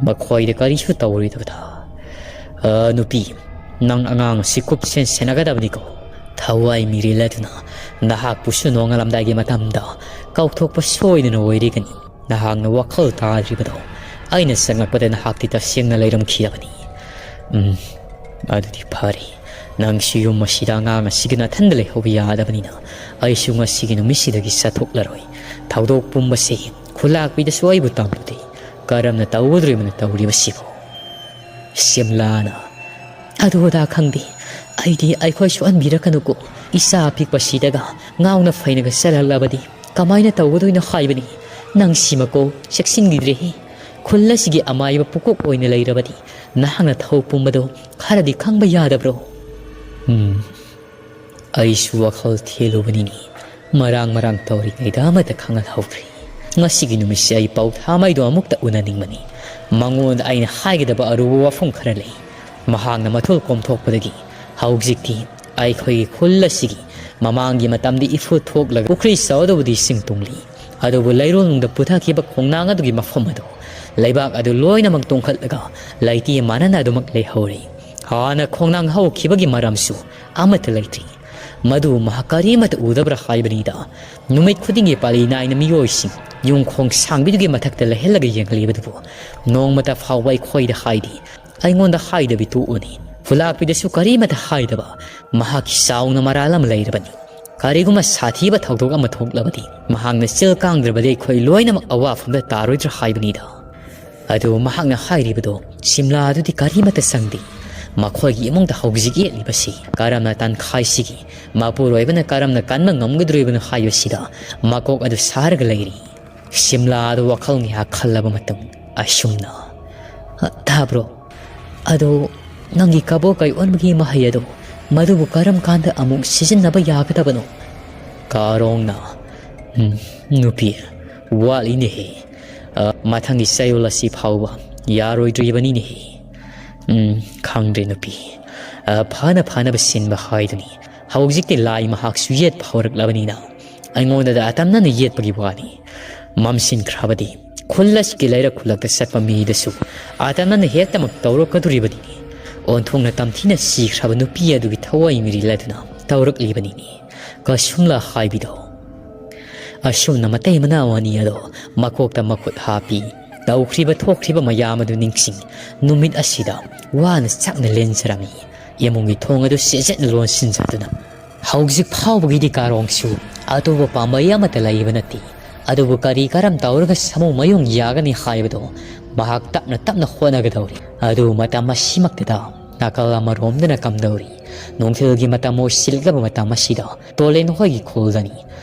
ꯃꯈꯣꯏꯗ ꯀꯔꯤꯁꯨ ꯇꯧꯔꯣꯏꯗꯕꯗ꯫ ꯑ, ꯅꯨꯄꯤ, ꯅꯪ ꯑꯉꯥꯡ ꯑꯁꯤ ꯀꯨꯞꯁꯦꯟ ꯁꯦꯟꯅꯒꯗꯕꯅꯤꯀꯣ꯫ ꯊꯋꯥꯏ ꯃꯤꯔꯦꯜ ꯑꯗꯨꯅ ꯅꯍꯥꯛꯄꯨꯁꯨ ꯅꯣꯡꯉꯥꯜꯂꯝꯗꯥꯏꯒꯤ ꯃꯇꯝꯗ ꯀꯥꯎꯊꯣꯛꯄ ꯁꯣꯏꯗꯅ ꯑꯣꯏꯔꯤꯒꯅꯤ꯫ ꯅꯍꯥꯛꯅ ꯋꯥꯈꯜ ꯇꯥꯗ꯭ꯔꯤꯕꯗꯣ ꯑꯩꯅ ꯆꯪꯂꯛꯄꯗ ꯅꯍꯥꯛꯇꯤ ꯇꯁꯦꯡꯅ ꯂꯩꯔꯝꯈꯤꯗꯕꯅꯤ꯫ ꯎꯝ, ꯑꯗꯨꯗꯤ ꯐꯔꯦ꯫ ꯅꯪꯁꯨ ꯌꯨꯝ ꯑꯁꯤꯗ ꯑꯉꯥꯡ ꯑꯁꯤꯒ ꯅꯥꯊꯟꯗ ꯂꯩꯍꯧꯕ ꯌꯥꯗꯕꯅꯤꯅ ꯑꯩꯁꯨ ꯉꯁꯤꯒꯤ ꯅꯨꯃꯤꯠꯁꯤꯗꯒꯤ ꯆꯠꯊꯣꯛꯂꯔꯣꯏ꯫ ꯊꯧꯗꯣꯛ ꯄꯨꯝꯕꯁꯦ ꯈꯨꯂꯥꯛꯄꯤꯗꯁꯨ ꯑꯩꯕꯨ ꯇꯝꯂꯨꯗꯦ꯫ ꯀꯔꯝꯅ ꯇꯧꯒꯗꯧꯔꯤꯕꯅꯣ ꯇꯧꯔꯤꯕꯁꯤꯕꯨ? ꯁꯤꯝꯂꯥꯅ, "ꯑꯗꯨ ꯑꯗꯥ ꯈꯪꯗꯦ, ꯑꯩꯗꯤ ꯑꯩꯈꯣꯏ ꯁꯣꯛꯍꯟꯕꯤꯔꯛꯀꯅꯨꯀꯣ, ꯏꯆꯥ ꯑꯄꯤꯛꯄꯁꯤꯗꯒ ꯉꯥꯎꯅ ꯐꯩꯅꯒ ꯆꯠꯍꯜꯂꯕꯗꯤ ꯀꯃꯥꯏꯅ ꯇꯧꯒꯗꯣꯏꯅꯣ ꯍꯥꯏꯕꯅꯤ꯫ ꯅꯪ ꯁꯤꯃꯀꯣ ꯆꯦꯛꯁꯤꯟꯈꯤꯗ꯭ꯔꯦꯍꯦ꯫ ꯈꯨꯜ ꯑꯁꯤꯒꯤ ꯑꯃꯥꯏꯕ ꯄꯨꯀꯣꯛ ꯑꯣꯏꯅ ꯂꯩꯔꯕꯗꯤ ꯅꯍꯥꯛꯅ ꯊꯧ ꯄꯨꯝꯕꯗꯣ ꯈꯔꯗꯤ ꯈꯪꯕ ꯌꯥꯗꯕ꯭ꯔꯣ?" ꯎꯝ, ꯑꯩꯁꯨ ꯋꯥꯈꯜ ꯊꯦꯜꯂꯨꯕꯅꯤꯅꯦ꯫ ꯃꯔꯥꯡ ꯃꯔꯥꯡ ꯇꯧꯔꯤꯉꯩꯗ ꯑꯃꯠꯇ ꯈꯪꯍꯜꯍꯧꯗ꯭ꯔꯦ꯫ ꯉꯁꯤꯒꯤ ꯅꯨꯃꯤꯠꯁꯦ ꯑꯩ ꯄꯥꯎꯊꯥꯃꯩꯗꯣ ꯑꯃꯨꯛꯇ ꯎꯅꯅꯤꯡꯕꯅꯤ꯫ ꯃꯉꯣꯟꯗ ꯑꯩꯅ ꯍꯥꯏꯒꯗꯕ ꯑꯔꯨꯕ ꯋꯥꯐꯝ ꯈꯔ ꯂꯩ꯫ ꯃꯍꯥꯛꯅ ꯃꯊꯨꯜ ꯀꯣꯝꯊꯣꯛꯄꯗꯒꯤ ꯍꯧꯖꯤꯛꯇꯤ ꯑꯩꯈꯣꯏꯒꯤ ꯈꯨꯜ ꯑꯁꯤꯒꯤ ꯃꯃꯥꯡꯒꯤ ꯃꯇꯝꯗ ꯏꯐꯨ ꯊꯣꯛꯂꯒ ꯄꯨꯈ꯭ꯔꯤ ꯆꯥꯎꯗꯕꯨꯗꯤ ꯏꯁꯤꯡ ꯇꯨꯡꯂꯤ, ꯑꯗꯨꯕꯨ ꯂꯩꯔꯣꯜꯅꯨꯡꯗ ꯄꯨꯊꯈꯤꯕ ꯈꯣꯡꯅꯥꯡ ꯑꯗꯨꯒꯤ ꯃꯐꯝ ꯑꯗꯨ ꯂꯩꯕꯥꯛ ꯑꯗꯨ ꯂꯣꯏꯅꯃꯛ ꯇꯣꯡꯈꯠꯂꯒ ꯂꯩꯇꯦꯝ ꯃꯥꯟꯅꯅ ꯑꯗꯨꯃꯛ ꯂꯩꯍꯧꯔꯤ꯫ ꯍꯥꯟꯅ ꯈꯣꯡꯅꯥꯡ ꯍꯧꯈꯤꯕꯒꯤ ꯃꯔꯝꯁꯨ ꯑꯃꯠꯇ ꯂꯩꯇ꯭ꯔꯤ꯫ ꯃꯗꯨ ꯃꯍꯥꯛ ꯀꯔꯤꯃꯠꯇ ꯎꯗꯕ꯭ꯔꯥ ꯍꯥꯏꯕꯅꯤꯗ꯫ ꯅꯨꯃꯤꯠ ꯈꯨꯗꯤꯡꯒꯤ ꯄꯥꯂꯤ ꯅꯥꯏꯅ ꯃꯤꯑꯣꯏꯁꯤꯡ ꯌꯨꯝꯈꯣꯡ ꯁꯥꯡꯕꯤꯗꯨꯒꯤ ꯃꯊꯛꯇ ꯂꯩꯍꯜꯂꯒ ꯌꯦꯡꯍꯜꯂꯤꯕꯗꯨꯕꯨ ꯅꯣꯡꯃꯇ ꯐꯥꯎꯕ ꯑꯩꯈꯣꯏꯗ ꯍꯥꯏꯗꯦ꯫ ꯑꯩꯉꯣꯟꯗ ꯍꯥꯏꯗꯕꯤ ꯇꯣꯛꯎꯅꯤ꯫ ꯐꯨꯂꯥꯛꯄꯤꯗꯁꯨ ꯀꯔꯤꯃꯠꯇ ꯍꯥꯏꯗꯕ꯫ ꯃꯍꯥꯛꯀꯤ ꯆꯥꯎꯅ ꯃꯔꯥꯜ ꯑꯃ ꯂꯩꯔꯕꯅꯤ꯫ ꯀꯔꯤꯒꯨꯝꯕ ꯁꯥꯊꯤꯕ ꯊꯧꯗꯣꯛ ꯑꯃ ꯊꯣꯛꯂꯕꯗꯤ ꯃꯍꯥꯛꯅ ꯆꯤꯜ ꯀꯥꯡꯗ꯭ꯔꯕꯗꯤ ꯑꯩꯈꯣꯏ ꯂꯣꯏꯅꯃꯛ ꯑꯋꯥꯐꯝꯗ ꯇꯥꯔꯣꯏꯗ꯭ꯔꯥ ꯍꯥꯏꯕꯅꯤꯗ꯫ ꯑꯗꯨ ꯃꯍꯥꯛꯅ ꯍꯥꯏꯔꯤꯕꯗꯣ ꯁꯤꯝꯂꯥ ꯑꯗꯨꯗꯤ ꯀꯔꯤꯃꯠꯇ ꯆꯪꯗꯦ꯫ ꯃꯈꯣꯏꯒꯤ ꯏꯃꯨꯡꯗ ꯍꯧꯖꯤꯛ ꯌꯦꯠꯂꯤꯕꯁꯤ ꯀꯔꯝꯅ ꯇꯟꯈꯥꯏꯁꯤꯒꯤ, ꯃꯄꯨꯔꯣꯏꯕꯅ ꯀꯔꯝꯅ ꯀꯟꯕ ꯉꯝꯒꯗꯧꯔꯤꯕꯅꯣ ꯍꯥꯏꯕꯁꯤꯗ ꯃꯀꯣꯛ ꯑꯗꯨ ꯁꯥꯔꯒ ꯂꯩꯔꯤ꯫ ꯁꯤꯝꯂꯥ ꯑꯗꯨ ꯋꯥꯈꯜ ꯉꯥꯏꯍꯥꯛ ꯈꯜꯂꯕ ꯃꯇꯨꯡ ꯑꯁꯨꯝꯅ, "ꯇꯥꯕ꯭ꯔꯣ? ꯑꯗꯣ ꯅꯪꯒꯤ ꯀꯕꯣꯛ ꯀꯥꯏ ꯑꯣꯟꯕꯒꯤ ꯃꯍꯩ ꯑꯗꯣ ꯃꯗꯨꯕꯨ ꯀꯔꯝ ꯀꯥꯟꯗ ꯑꯃꯨꯛ ꯁꯤꯖꯤꯟꯅꯕ ꯌꯥꯒꯗꯕꯅꯣ?" ꯀꯥꯔꯣꯡꯅ, "ꯎꯝ, ꯅꯨꯄꯤ, ꯋꯥꯠꯂꯤꯅꯦꯍꯦ꯫ ꯑ, ꯃꯊꯪꯒꯤ ꯆꯌꯣꯜ ꯑꯁꯤ ꯐꯥꯎꯕ ꯌꯥꯔꯣꯏꯗ꯭ꯔꯤꯕꯅꯤꯅꯦꯍꯦ꯫ ꯎꯝ, ꯈꯪꯗ꯭ꯔꯦ ꯅꯨꯄꯤ꯫ ꯑ, ꯐꯅ ꯐꯅꯕ ꯁꯤꯟꯕ ꯍꯥꯏꯗꯨꯅꯤ꯫ ꯍꯧꯖꯤꯛꯇꯤ ꯂꯥꯏ ꯃꯍꯥꯛꯁꯨ ꯌꯦꯠꯄ ꯍꯧꯔꯛꯂꯕꯅꯤꯅ ꯑꯩꯉꯣꯟꯗꯗ ꯑꯇꯝꯅꯅ ꯌꯦꯠꯄꯒꯤ ꯋꯥꯅꯤ꯫ ꯃꯝꯁꯤꯟꯈ꯭ꯔꯕꯗꯤ ꯈꯨꯜ ꯑꯁꯤꯒꯤ ꯂꯩꯔꯛ ꯈꯨꯜꯂꯛꯇ ꯆꯠꯄ ꯃꯤꯗꯁꯨ ꯑꯇꯝꯅꯅ ꯍꯦꯛꯇꯃꯛ ꯇꯧꯔꯛꯀꯗꯣꯔꯤꯕꯅꯤꯅꯦ꯫ ꯑꯣꯟꯊꯣꯛꯅ ꯇꯝꯊꯤꯅ ꯁꯤꯈ꯭ꯔꯕ ꯅꯨꯄꯤ ꯑꯗꯨꯒꯤ ꯊꯋꯥꯏ ꯃꯤꯔꯤꯜ ꯑꯗꯨꯅ ꯇꯧꯔꯛꯂꯤꯕꯅꯤꯅꯦ꯫ ꯀꯁꯨꯝꯂꯥ ꯍꯥꯏꯕꯤꯗꯣ꯫ ꯑꯁꯨꯝꯅ ꯃꯇꯩ ꯃꯅꯥꯎ ꯑꯅꯤ ꯑꯗꯣ ꯃꯀꯣꯛꯇ ꯃꯈꯨꯠ ꯍꯥꯞꯄꯤ꯫ ꯇꯧꯈ꯭ꯔꯤꯕ ꯊꯣꯛꯈ꯭ꯔꯤꯕ ꯃꯌꯥꯝ ꯑꯗꯨ ꯅꯤꯡꯁꯤꯡ ꯅꯨꯃꯤꯠ ꯑꯁꯤꯗ ꯋꯥꯅ ꯆꯥꯛꯅ ꯂꯦꯟꯖꯔꯝꯃꯤ꯫ ꯏꯃꯨꯡꯒꯤ ꯊꯣꯡ ꯑꯗꯨ ꯆꯦꯠꯆꯦꯠꯅ ꯂꯣꯟꯁꯤꯟꯖꯗꯨꯅ꯫ ꯍꯧꯖꯤꯛ ꯐꯥꯎꯕꯒꯤꯗꯤ ꯀꯥꯔꯣꯡꯁꯨ ꯑꯇꯣꯞꯄ ꯄꯥꯝꯕꯩ ꯑꯃꯠꯇ ꯂꯩꯕ ꯅꯠꯇꯦ꯫ ꯑꯗꯨꯕꯨ ꯀꯔꯤ ꯀꯔꯝ ꯇꯧꯔꯒ ꯁꯥꯃꯨ ꯃꯌꯨꯡ ꯌꯥꯒꯅꯤ ꯍꯥꯏꯕꯗꯨ ꯃꯍꯥꯛ ꯇꯞꯅ ꯇꯞꯅ ꯍꯣꯠꯅꯒꯗꯧꯔꯤ꯫ ꯑꯗꯨ ꯃꯇꯝ ꯑꯁꯤꯃꯛꯇꯗ ꯅꯥꯀꯜ ꯑꯃꯔꯣꯝꯗꯅ ꯀꯝꯗꯧꯔꯤ? ꯅꯨꯡꯊꯤꯜꯒꯤ ꯃꯇꯝ ꯑꯣꯏꯁꯤꯜꯂꯛꯂꯕ ꯃꯇꯝ ꯑꯁꯤꯗ ꯇꯣꯂꯦꯟ ꯍꯣꯏꯒꯤ ꯈꯨꯜꯗꯅꯤ꯫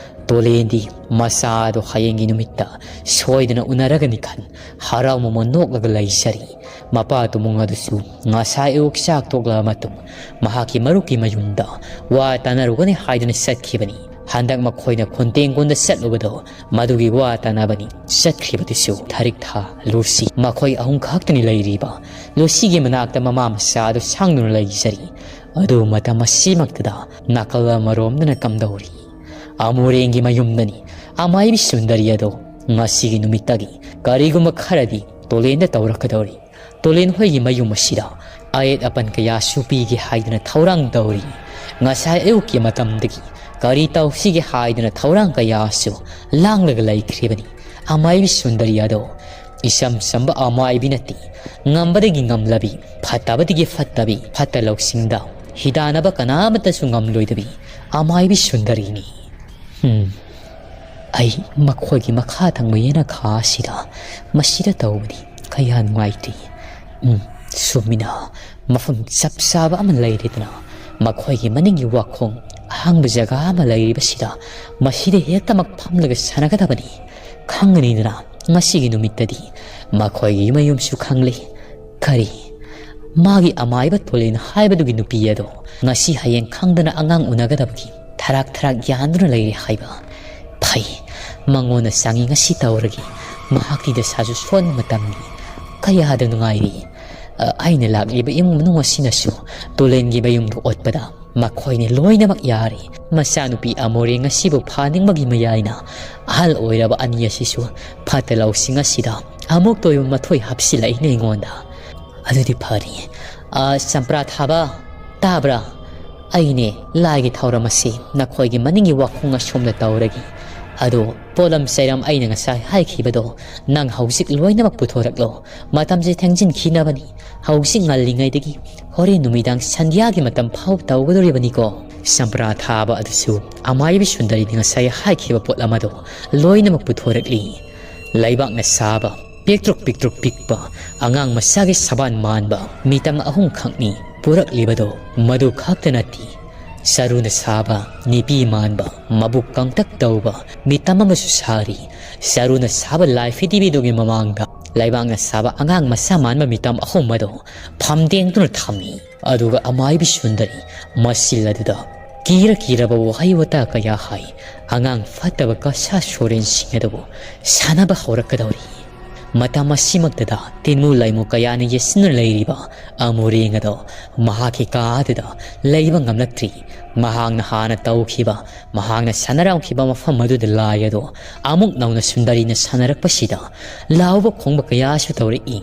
ꯇꯣꯂꯦꯟꯗꯤ ꯃꯆꯥ ꯑꯗꯨ ꯍꯌꯦꯡꯒꯤ ꯅꯨꯃꯤꯠꯇ ꯁꯣꯏꯗꯅ ꯎꯅꯔꯒꯅꯤ ꯈꯟ ꯍꯔꯥꯎ ꯃꯃꯣꯟ ꯅꯣꯛꯂꯒ ꯂꯩꯖꯔꯤ꯫ ꯃꯄꯥ ꯇꯨꯃꯨꯡ ꯑꯗꯨꯁꯨ ꯉꯁꯥꯏ ꯑꯌꯨꯛ ꯆꯥꯛ ꯇꯣꯛꯂꯕ ꯃꯇꯨꯡ ꯃꯍꯥꯛꯀꯤ ꯃꯔꯨꯞꯀꯤ ꯃꯌꯨꯝꯗ ꯋꯥ ꯇꯥꯅꯔꯨꯒꯅꯤ ꯍꯥꯏꯗꯨꯅ ꯆꯠꯈꯤꯕꯅꯤ꯫ ꯍꯟꯗꯛ ꯃꯈꯣꯏꯅ ꯈꯨꯟꯇꯦꯡꯒꯣꯟꯗ ꯆꯠꯂꯨꯕꯗꯣ ꯃꯗꯨꯒꯤ ꯋꯥ ꯇꯥꯅꯕꯅꯤ꯫ ꯆꯠꯈ꯭ꯔꯤꯕꯗꯨꯁꯨ ꯊꯥꯔꯤꯛ ꯊꯥ ꯂꯨꯁꯤ꯫ ꯃꯈꯣꯏ ꯑꯍꯨꯝ ꯈꯛꯇꯅꯤ ꯂꯩꯔꯤꯕ꯫ ꯂꯨꯁꯤꯒꯤ ꯃꯅꯥꯛꯇ ꯃꯃꯥ ꯃꯆꯥ ꯑꯗꯨ ꯁꯥꯡꯗꯨꯅ ꯂꯩꯖꯔꯤ꯫ ꯑꯗꯨ ꯃꯇꯝ ꯑꯁꯤꯃꯛꯇꯗ ꯅꯥꯀꯜ ꯑꯃꯔꯣꯝꯗꯅ ꯀꯝꯗꯧꯔꯤ? ꯑꯃꯣꯔꯦꯡꯒꯤ ꯃꯌꯨꯝꯗꯅꯤ꯫ ꯑꯃꯥꯏꯕꯤ ꯁꯨꯟꯗꯔꯤ ꯑꯗꯣ ꯉꯁꯤꯒꯤ ꯅꯨꯃꯤꯠꯇꯒꯤ ꯀꯔꯤꯒꯨꯝꯕ ꯈꯔꯗꯤ ꯇꯣꯂꯦꯟꯗ ꯇꯧꯔꯛꯀꯗꯧꯔꯤ꯫ ꯇꯣꯂꯦꯟ ꯍꯣꯏꯒꯤ ꯃꯌꯨꯝ ꯑꯁꯤꯗ ꯑꯌꯦꯠ ꯑꯄꯟ ꯀꯌꯥꯁꯨ ꯄꯤꯒꯦ ꯍꯥꯏꯗꯨꯅ ꯊꯧꯔꯥꯡ ꯇꯧꯔꯤ꯫ ꯉꯁꯥꯏ ꯑꯌꯨꯛꯀꯤ ꯃꯇꯝꯗꯒꯤ ꯀꯔꯤ ꯇꯧꯁꯤꯒꯦ ꯍꯥꯏꯗꯨꯅ ꯊꯧꯔꯥꯡ ꯀꯌꯥꯁꯨ ꯂꯥꯡꯂꯒ ꯂꯩꯈ꯭ꯔꯤꯕꯅꯤ꯫ ꯑꯃꯥꯏꯕꯤ ꯁꯨꯟꯗꯔꯤ ꯑꯗꯣ ꯏꯆꯝ ꯆꯝꯕ ꯑꯃꯥꯏꯕꯤ ꯅꯠꯇꯦ꯫ ꯉꯝꯕꯗꯒꯤ ꯉꯝꯂꯕꯤ, ꯐꯠꯇꯕꯗꯒꯤ ꯐꯠꯇꯕꯤ, ꯐꯠꯇ ꯂꯧꯁꯤꯡꯗ ꯍꯤꯗꯥꯅꯕ ꯀꯅꯥꯃꯠꯇꯁꯨ ꯉꯝꯂꯣꯏꯗꯕꯤ ꯑꯃꯥꯏꯕꯤ ꯁꯨꯟꯗꯔꯤꯅꯤ꯫ ꯍꯝ꯫ ꯑꯩ ꯃꯈꯣꯏꯒꯤ ꯃꯈꯥ ꯊꯪꯕ ꯌꯦꯅꯈꯥ ꯑꯁꯤꯗ ꯃꯁꯤꯗ ꯇꯧꯕꯗꯤ ꯀꯌꯥ ꯅꯨꯡꯉꯥꯏꯇꯦ꯫ ꯎꯝ, ꯆꯨꯝꯃꯤꯅ, ꯃꯐꯝ ꯆꯞ ꯆꯥꯕ ꯑꯃ ꯂꯩꯔꯦꯗꯅ꯫ ꯃꯈꯣꯏꯒꯤ ꯃꯅꯤꯡꯒꯤ ꯋꯥꯈꯣꯡ ꯑꯍꯥꯡꯕ ꯖꯒꯥ ꯑꯃ ꯂꯩꯔꯤꯕꯁꯤꯗ ꯃꯁꯤꯗ ꯍꯦꯛꯇꯃꯛ ꯐꯝꯂꯒ ꯁꯥꯟꯅꯒꯗꯕꯅꯤ꯫ ꯈꯪꯒꯅꯤꯗꯅ, ꯉꯁꯤꯒꯤ ꯅꯨꯃꯤꯠꯇꯗꯤ ꯃꯈꯣꯏꯒꯤ ꯃꯌꯨꯝꯁꯨ ꯈꯪꯂꯦ꯫ ꯀꯔꯤ? ꯃꯥꯒꯤ ꯑꯃꯥꯏꯕ ꯇꯣꯂꯦꯟ ꯍꯥꯏꯕꯗꯨꯒꯤ ꯅꯨꯄꯤ ꯑꯗꯣ ꯉꯁꯤ ꯍꯌꯦꯡ ꯈꯪꯗꯅ ꯑꯉꯥꯡ ꯎꯅꯒꯗꯕꯒꯤ ꯊꯔꯥꯛ ꯊꯔꯥꯛ ꯌꯥꯟꯗꯨꯅ ꯂꯩꯔꯦ ꯍꯥꯏꯕ꯫ ꯐꯩ, ꯃꯉꯣꯟꯗ ꯆꯥꯡꯌꯦꯡ ꯑꯁꯤ ꯇꯧꯔꯒꯦ꯫ ꯃꯍꯥꯛꯇꯤ ꯗꯁꯥꯁꯨ ꯁꯣꯟꯕ ꯃꯇꯝꯅꯤ꯫ ꯀꯌꯥꯗ ꯅꯨꯡꯉꯥꯏꯔꯤ꯫ ꯑ, ꯑꯩꯅ ꯂꯥꯛꯂꯤꯕ ꯏꯃꯨꯡ ꯃꯅꯨꯡ ꯑꯁꯤꯅꯁꯨ ꯇꯣꯂꯦꯟꯒꯤ ꯃꯌꯨꯝꯗ ꯑꯣꯠꯄꯗ ꯃꯈꯣꯏꯅ ꯂꯣꯏꯅꯃꯛ ꯌꯥꯔꯤ꯫ ꯃꯆꯥꯅꯨꯄꯤ ꯑꯃꯣꯔꯦꯡ ꯑꯁꯤꯕꯨ ꯐꯥꯅꯤꯡꯕꯒꯤ ꯃꯌꯥꯏꯅ ꯑꯍꯜ ꯑꯣꯏꯔꯕ ꯑꯅꯤ ꯑꯁꯤꯁꯨ ꯐꯠꯇ ꯂꯧꯁꯤꯡ ꯑꯁꯤꯗ ꯑꯃꯨꯛꯇ ꯑꯣꯏꯕ ꯃꯊꯣꯏ ꯍꯥꯞꯆꯤꯜꯂꯛꯏꯅꯦ ꯑꯩꯉꯣꯟꯗ꯫ ꯑꯗꯨꯗꯤ ꯐꯔꯦ꯫ ꯑ, ꯆꯝꯄ꯭ꯔꯥ ꯊꯥꯕ, ꯇꯥꯕ꯭ꯔꯥ? ꯑꯩꯅꯦ ꯂꯥꯏꯒꯤ ꯊꯧꯔꯝ ꯑꯁꯤ ꯅꯈꯣꯏꯒꯤ ꯃꯅꯤꯡꯒꯤ ꯋꯥꯈꯣꯡ ꯑꯁꯣꯝꯗ ꯇꯧꯔꯒꯦ꯫ ꯑꯗꯣ ꯄꯣꯠꯂꯝ ꯆꯩꯔꯝ ꯑꯩꯅ ꯉꯁꯥꯏ ꯍꯥꯏꯈꯤꯕꯗꯣ ꯅꯪ ꯍꯧꯖꯤꯛ ꯂꯣꯏꯅꯃꯛ ꯄꯨꯊꯣꯔꯛꯂꯣ꯫ ꯃꯇꯝꯁꯦ ꯊꯦꯡꯖꯤꯟꯈꯤꯅꯕꯅꯤ꯫ ꯍꯧꯖꯤꯛ ꯉꯜꯂꯤꯉꯩꯗꯒꯤ ꯍꯣꯔꯦꯟ ꯅꯨꯃꯤꯗꯥꯡ ꯁꯟꯙ꯭ꯌꯥꯒꯤ ꯃꯇꯝ ꯐꯥꯎ ꯇꯧꯒꯗꯧꯔꯤꯕꯅꯤꯀꯣ꯫ ꯆꯝꯄ꯭ꯔꯥ ꯊꯥꯕ ꯑꯗꯨꯁꯨ ꯑꯃꯥꯏꯕꯤ ꯁꯨꯟꯗꯔꯤꯅ ꯉꯁꯥꯏ ꯍꯥꯏꯈꯤꯕ ꯄꯣꯠ ꯑꯃꯗꯣ ꯂꯣꯏꯅꯃꯛ ꯄꯨꯊꯣꯔꯛꯂꯤ꯫ ꯂꯩꯕꯥꯛꯅ ꯁꯥꯕ, ꯄꯤꯛꯇ꯭ꯔꯨꯛ ꯄꯤꯛꯇ꯭ꯔꯨꯛ ꯄꯤꯛꯄ ꯑꯉꯥꯡ ꯃꯆꯥꯒꯤ ꯁꯕꯥꯟ ꯃꯥꯟꯕ ꯃꯤꯇꯝ ꯑꯍꯨꯝꯈꯛꯅꯤ ꯄꯨꯔꯛꯂꯤꯕꯗꯣ꯫ ꯃꯗꯨ ꯈꯛꯇ ꯅꯠꯇꯦ, ꯆꯔꯨꯅ ꯁꯥꯕ, ꯅꯤꯄꯤ ꯃꯥꯟꯕ, ꯃꯕꯨꯛ ꯀꯪꯇꯛ ꯇꯧꯕ ꯃꯤꯇꯝ ꯑꯃꯁꯨ ꯁꯥꯔꯤ꯫ ꯆꯔꯨꯅ ꯁꯥꯕ ꯂꯥꯏ ꯐꯤꯗꯤꯕꯤꯗꯨꯒꯤ ꯃꯃꯥꯡꯗ ꯂꯩꯕꯥꯛꯅ ꯁꯥꯕ ꯑꯉꯥꯡ ꯃꯆꯥ ꯃꯥꯟꯕ ꯃꯤꯇꯝ ꯑꯍꯨꯝ ꯑꯗꯨ ꯐꯝꯗꯦꯡꯗꯨꯅ ꯊꯝꯃꯤ꯫ ꯑꯗꯨꯒ ꯑꯃꯥꯏꯕꯤ ꯁꯨꯟꯗꯔꯤ ꯃꯁꯤꯜ ꯑꯗꯨꯗ ꯀꯤꯔ ꯀꯤꯔꯕ ꯋꯥꯍꯩ ꯋꯥꯇꯥ ꯀꯌꯥ ꯍꯥꯏ꯫ ꯑꯉꯥꯡ ꯐꯠꯇꯕ ꯀꯁꯥ ꯁꯣꯔꯦꯟꯁꯤꯡ ꯑꯗꯨꯕꯨ ꯁꯥꯟꯅꯕ ꯍꯧꯔꯛꯀꯗꯧꯔꯤ꯫ ꯃꯇꯝ ꯑꯁꯤꯃꯛꯇꯗ ꯇꯤꯟꯃꯨ ꯂꯥꯏꯃꯨ ꯀꯌꯥꯅ ꯌꯦꯠꯁꯤꯟꯅ ꯂꯩꯔꯤꯕ ꯑꯃꯨꯔꯦꯡ ꯑꯗꯣ ꯃꯍꯥꯛꯀꯤ ꯀꯥ ꯑꯗꯨꯗ ꯂꯩꯕ ꯉꯝꯂꯛꯇ꯭ꯔꯤ꯫ ꯃꯍꯥꯛꯅ ꯍꯥꯟꯅ ꯇꯧꯈꯤꯕ, ꯃꯍꯥꯛꯅ ꯁꯥꯟꯅꯔꯝꯈꯤꯕ ꯃꯐꯝ ꯑꯗꯨꯗ ꯂꯥꯏ ꯑꯗꯣ ꯑꯃꯨꯛ ꯅꯧꯅ ꯁꯨꯟꯗꯔꯤꯅ ꯁꯥꯟꯅꯔꯛꯄꯁꯤꯗ ꯂꯥꯎꯕ ꯈꯣꯡꯕ ꯀꯌꯥꯁꯨ ꯇꯧꯔꯛꯏ꯫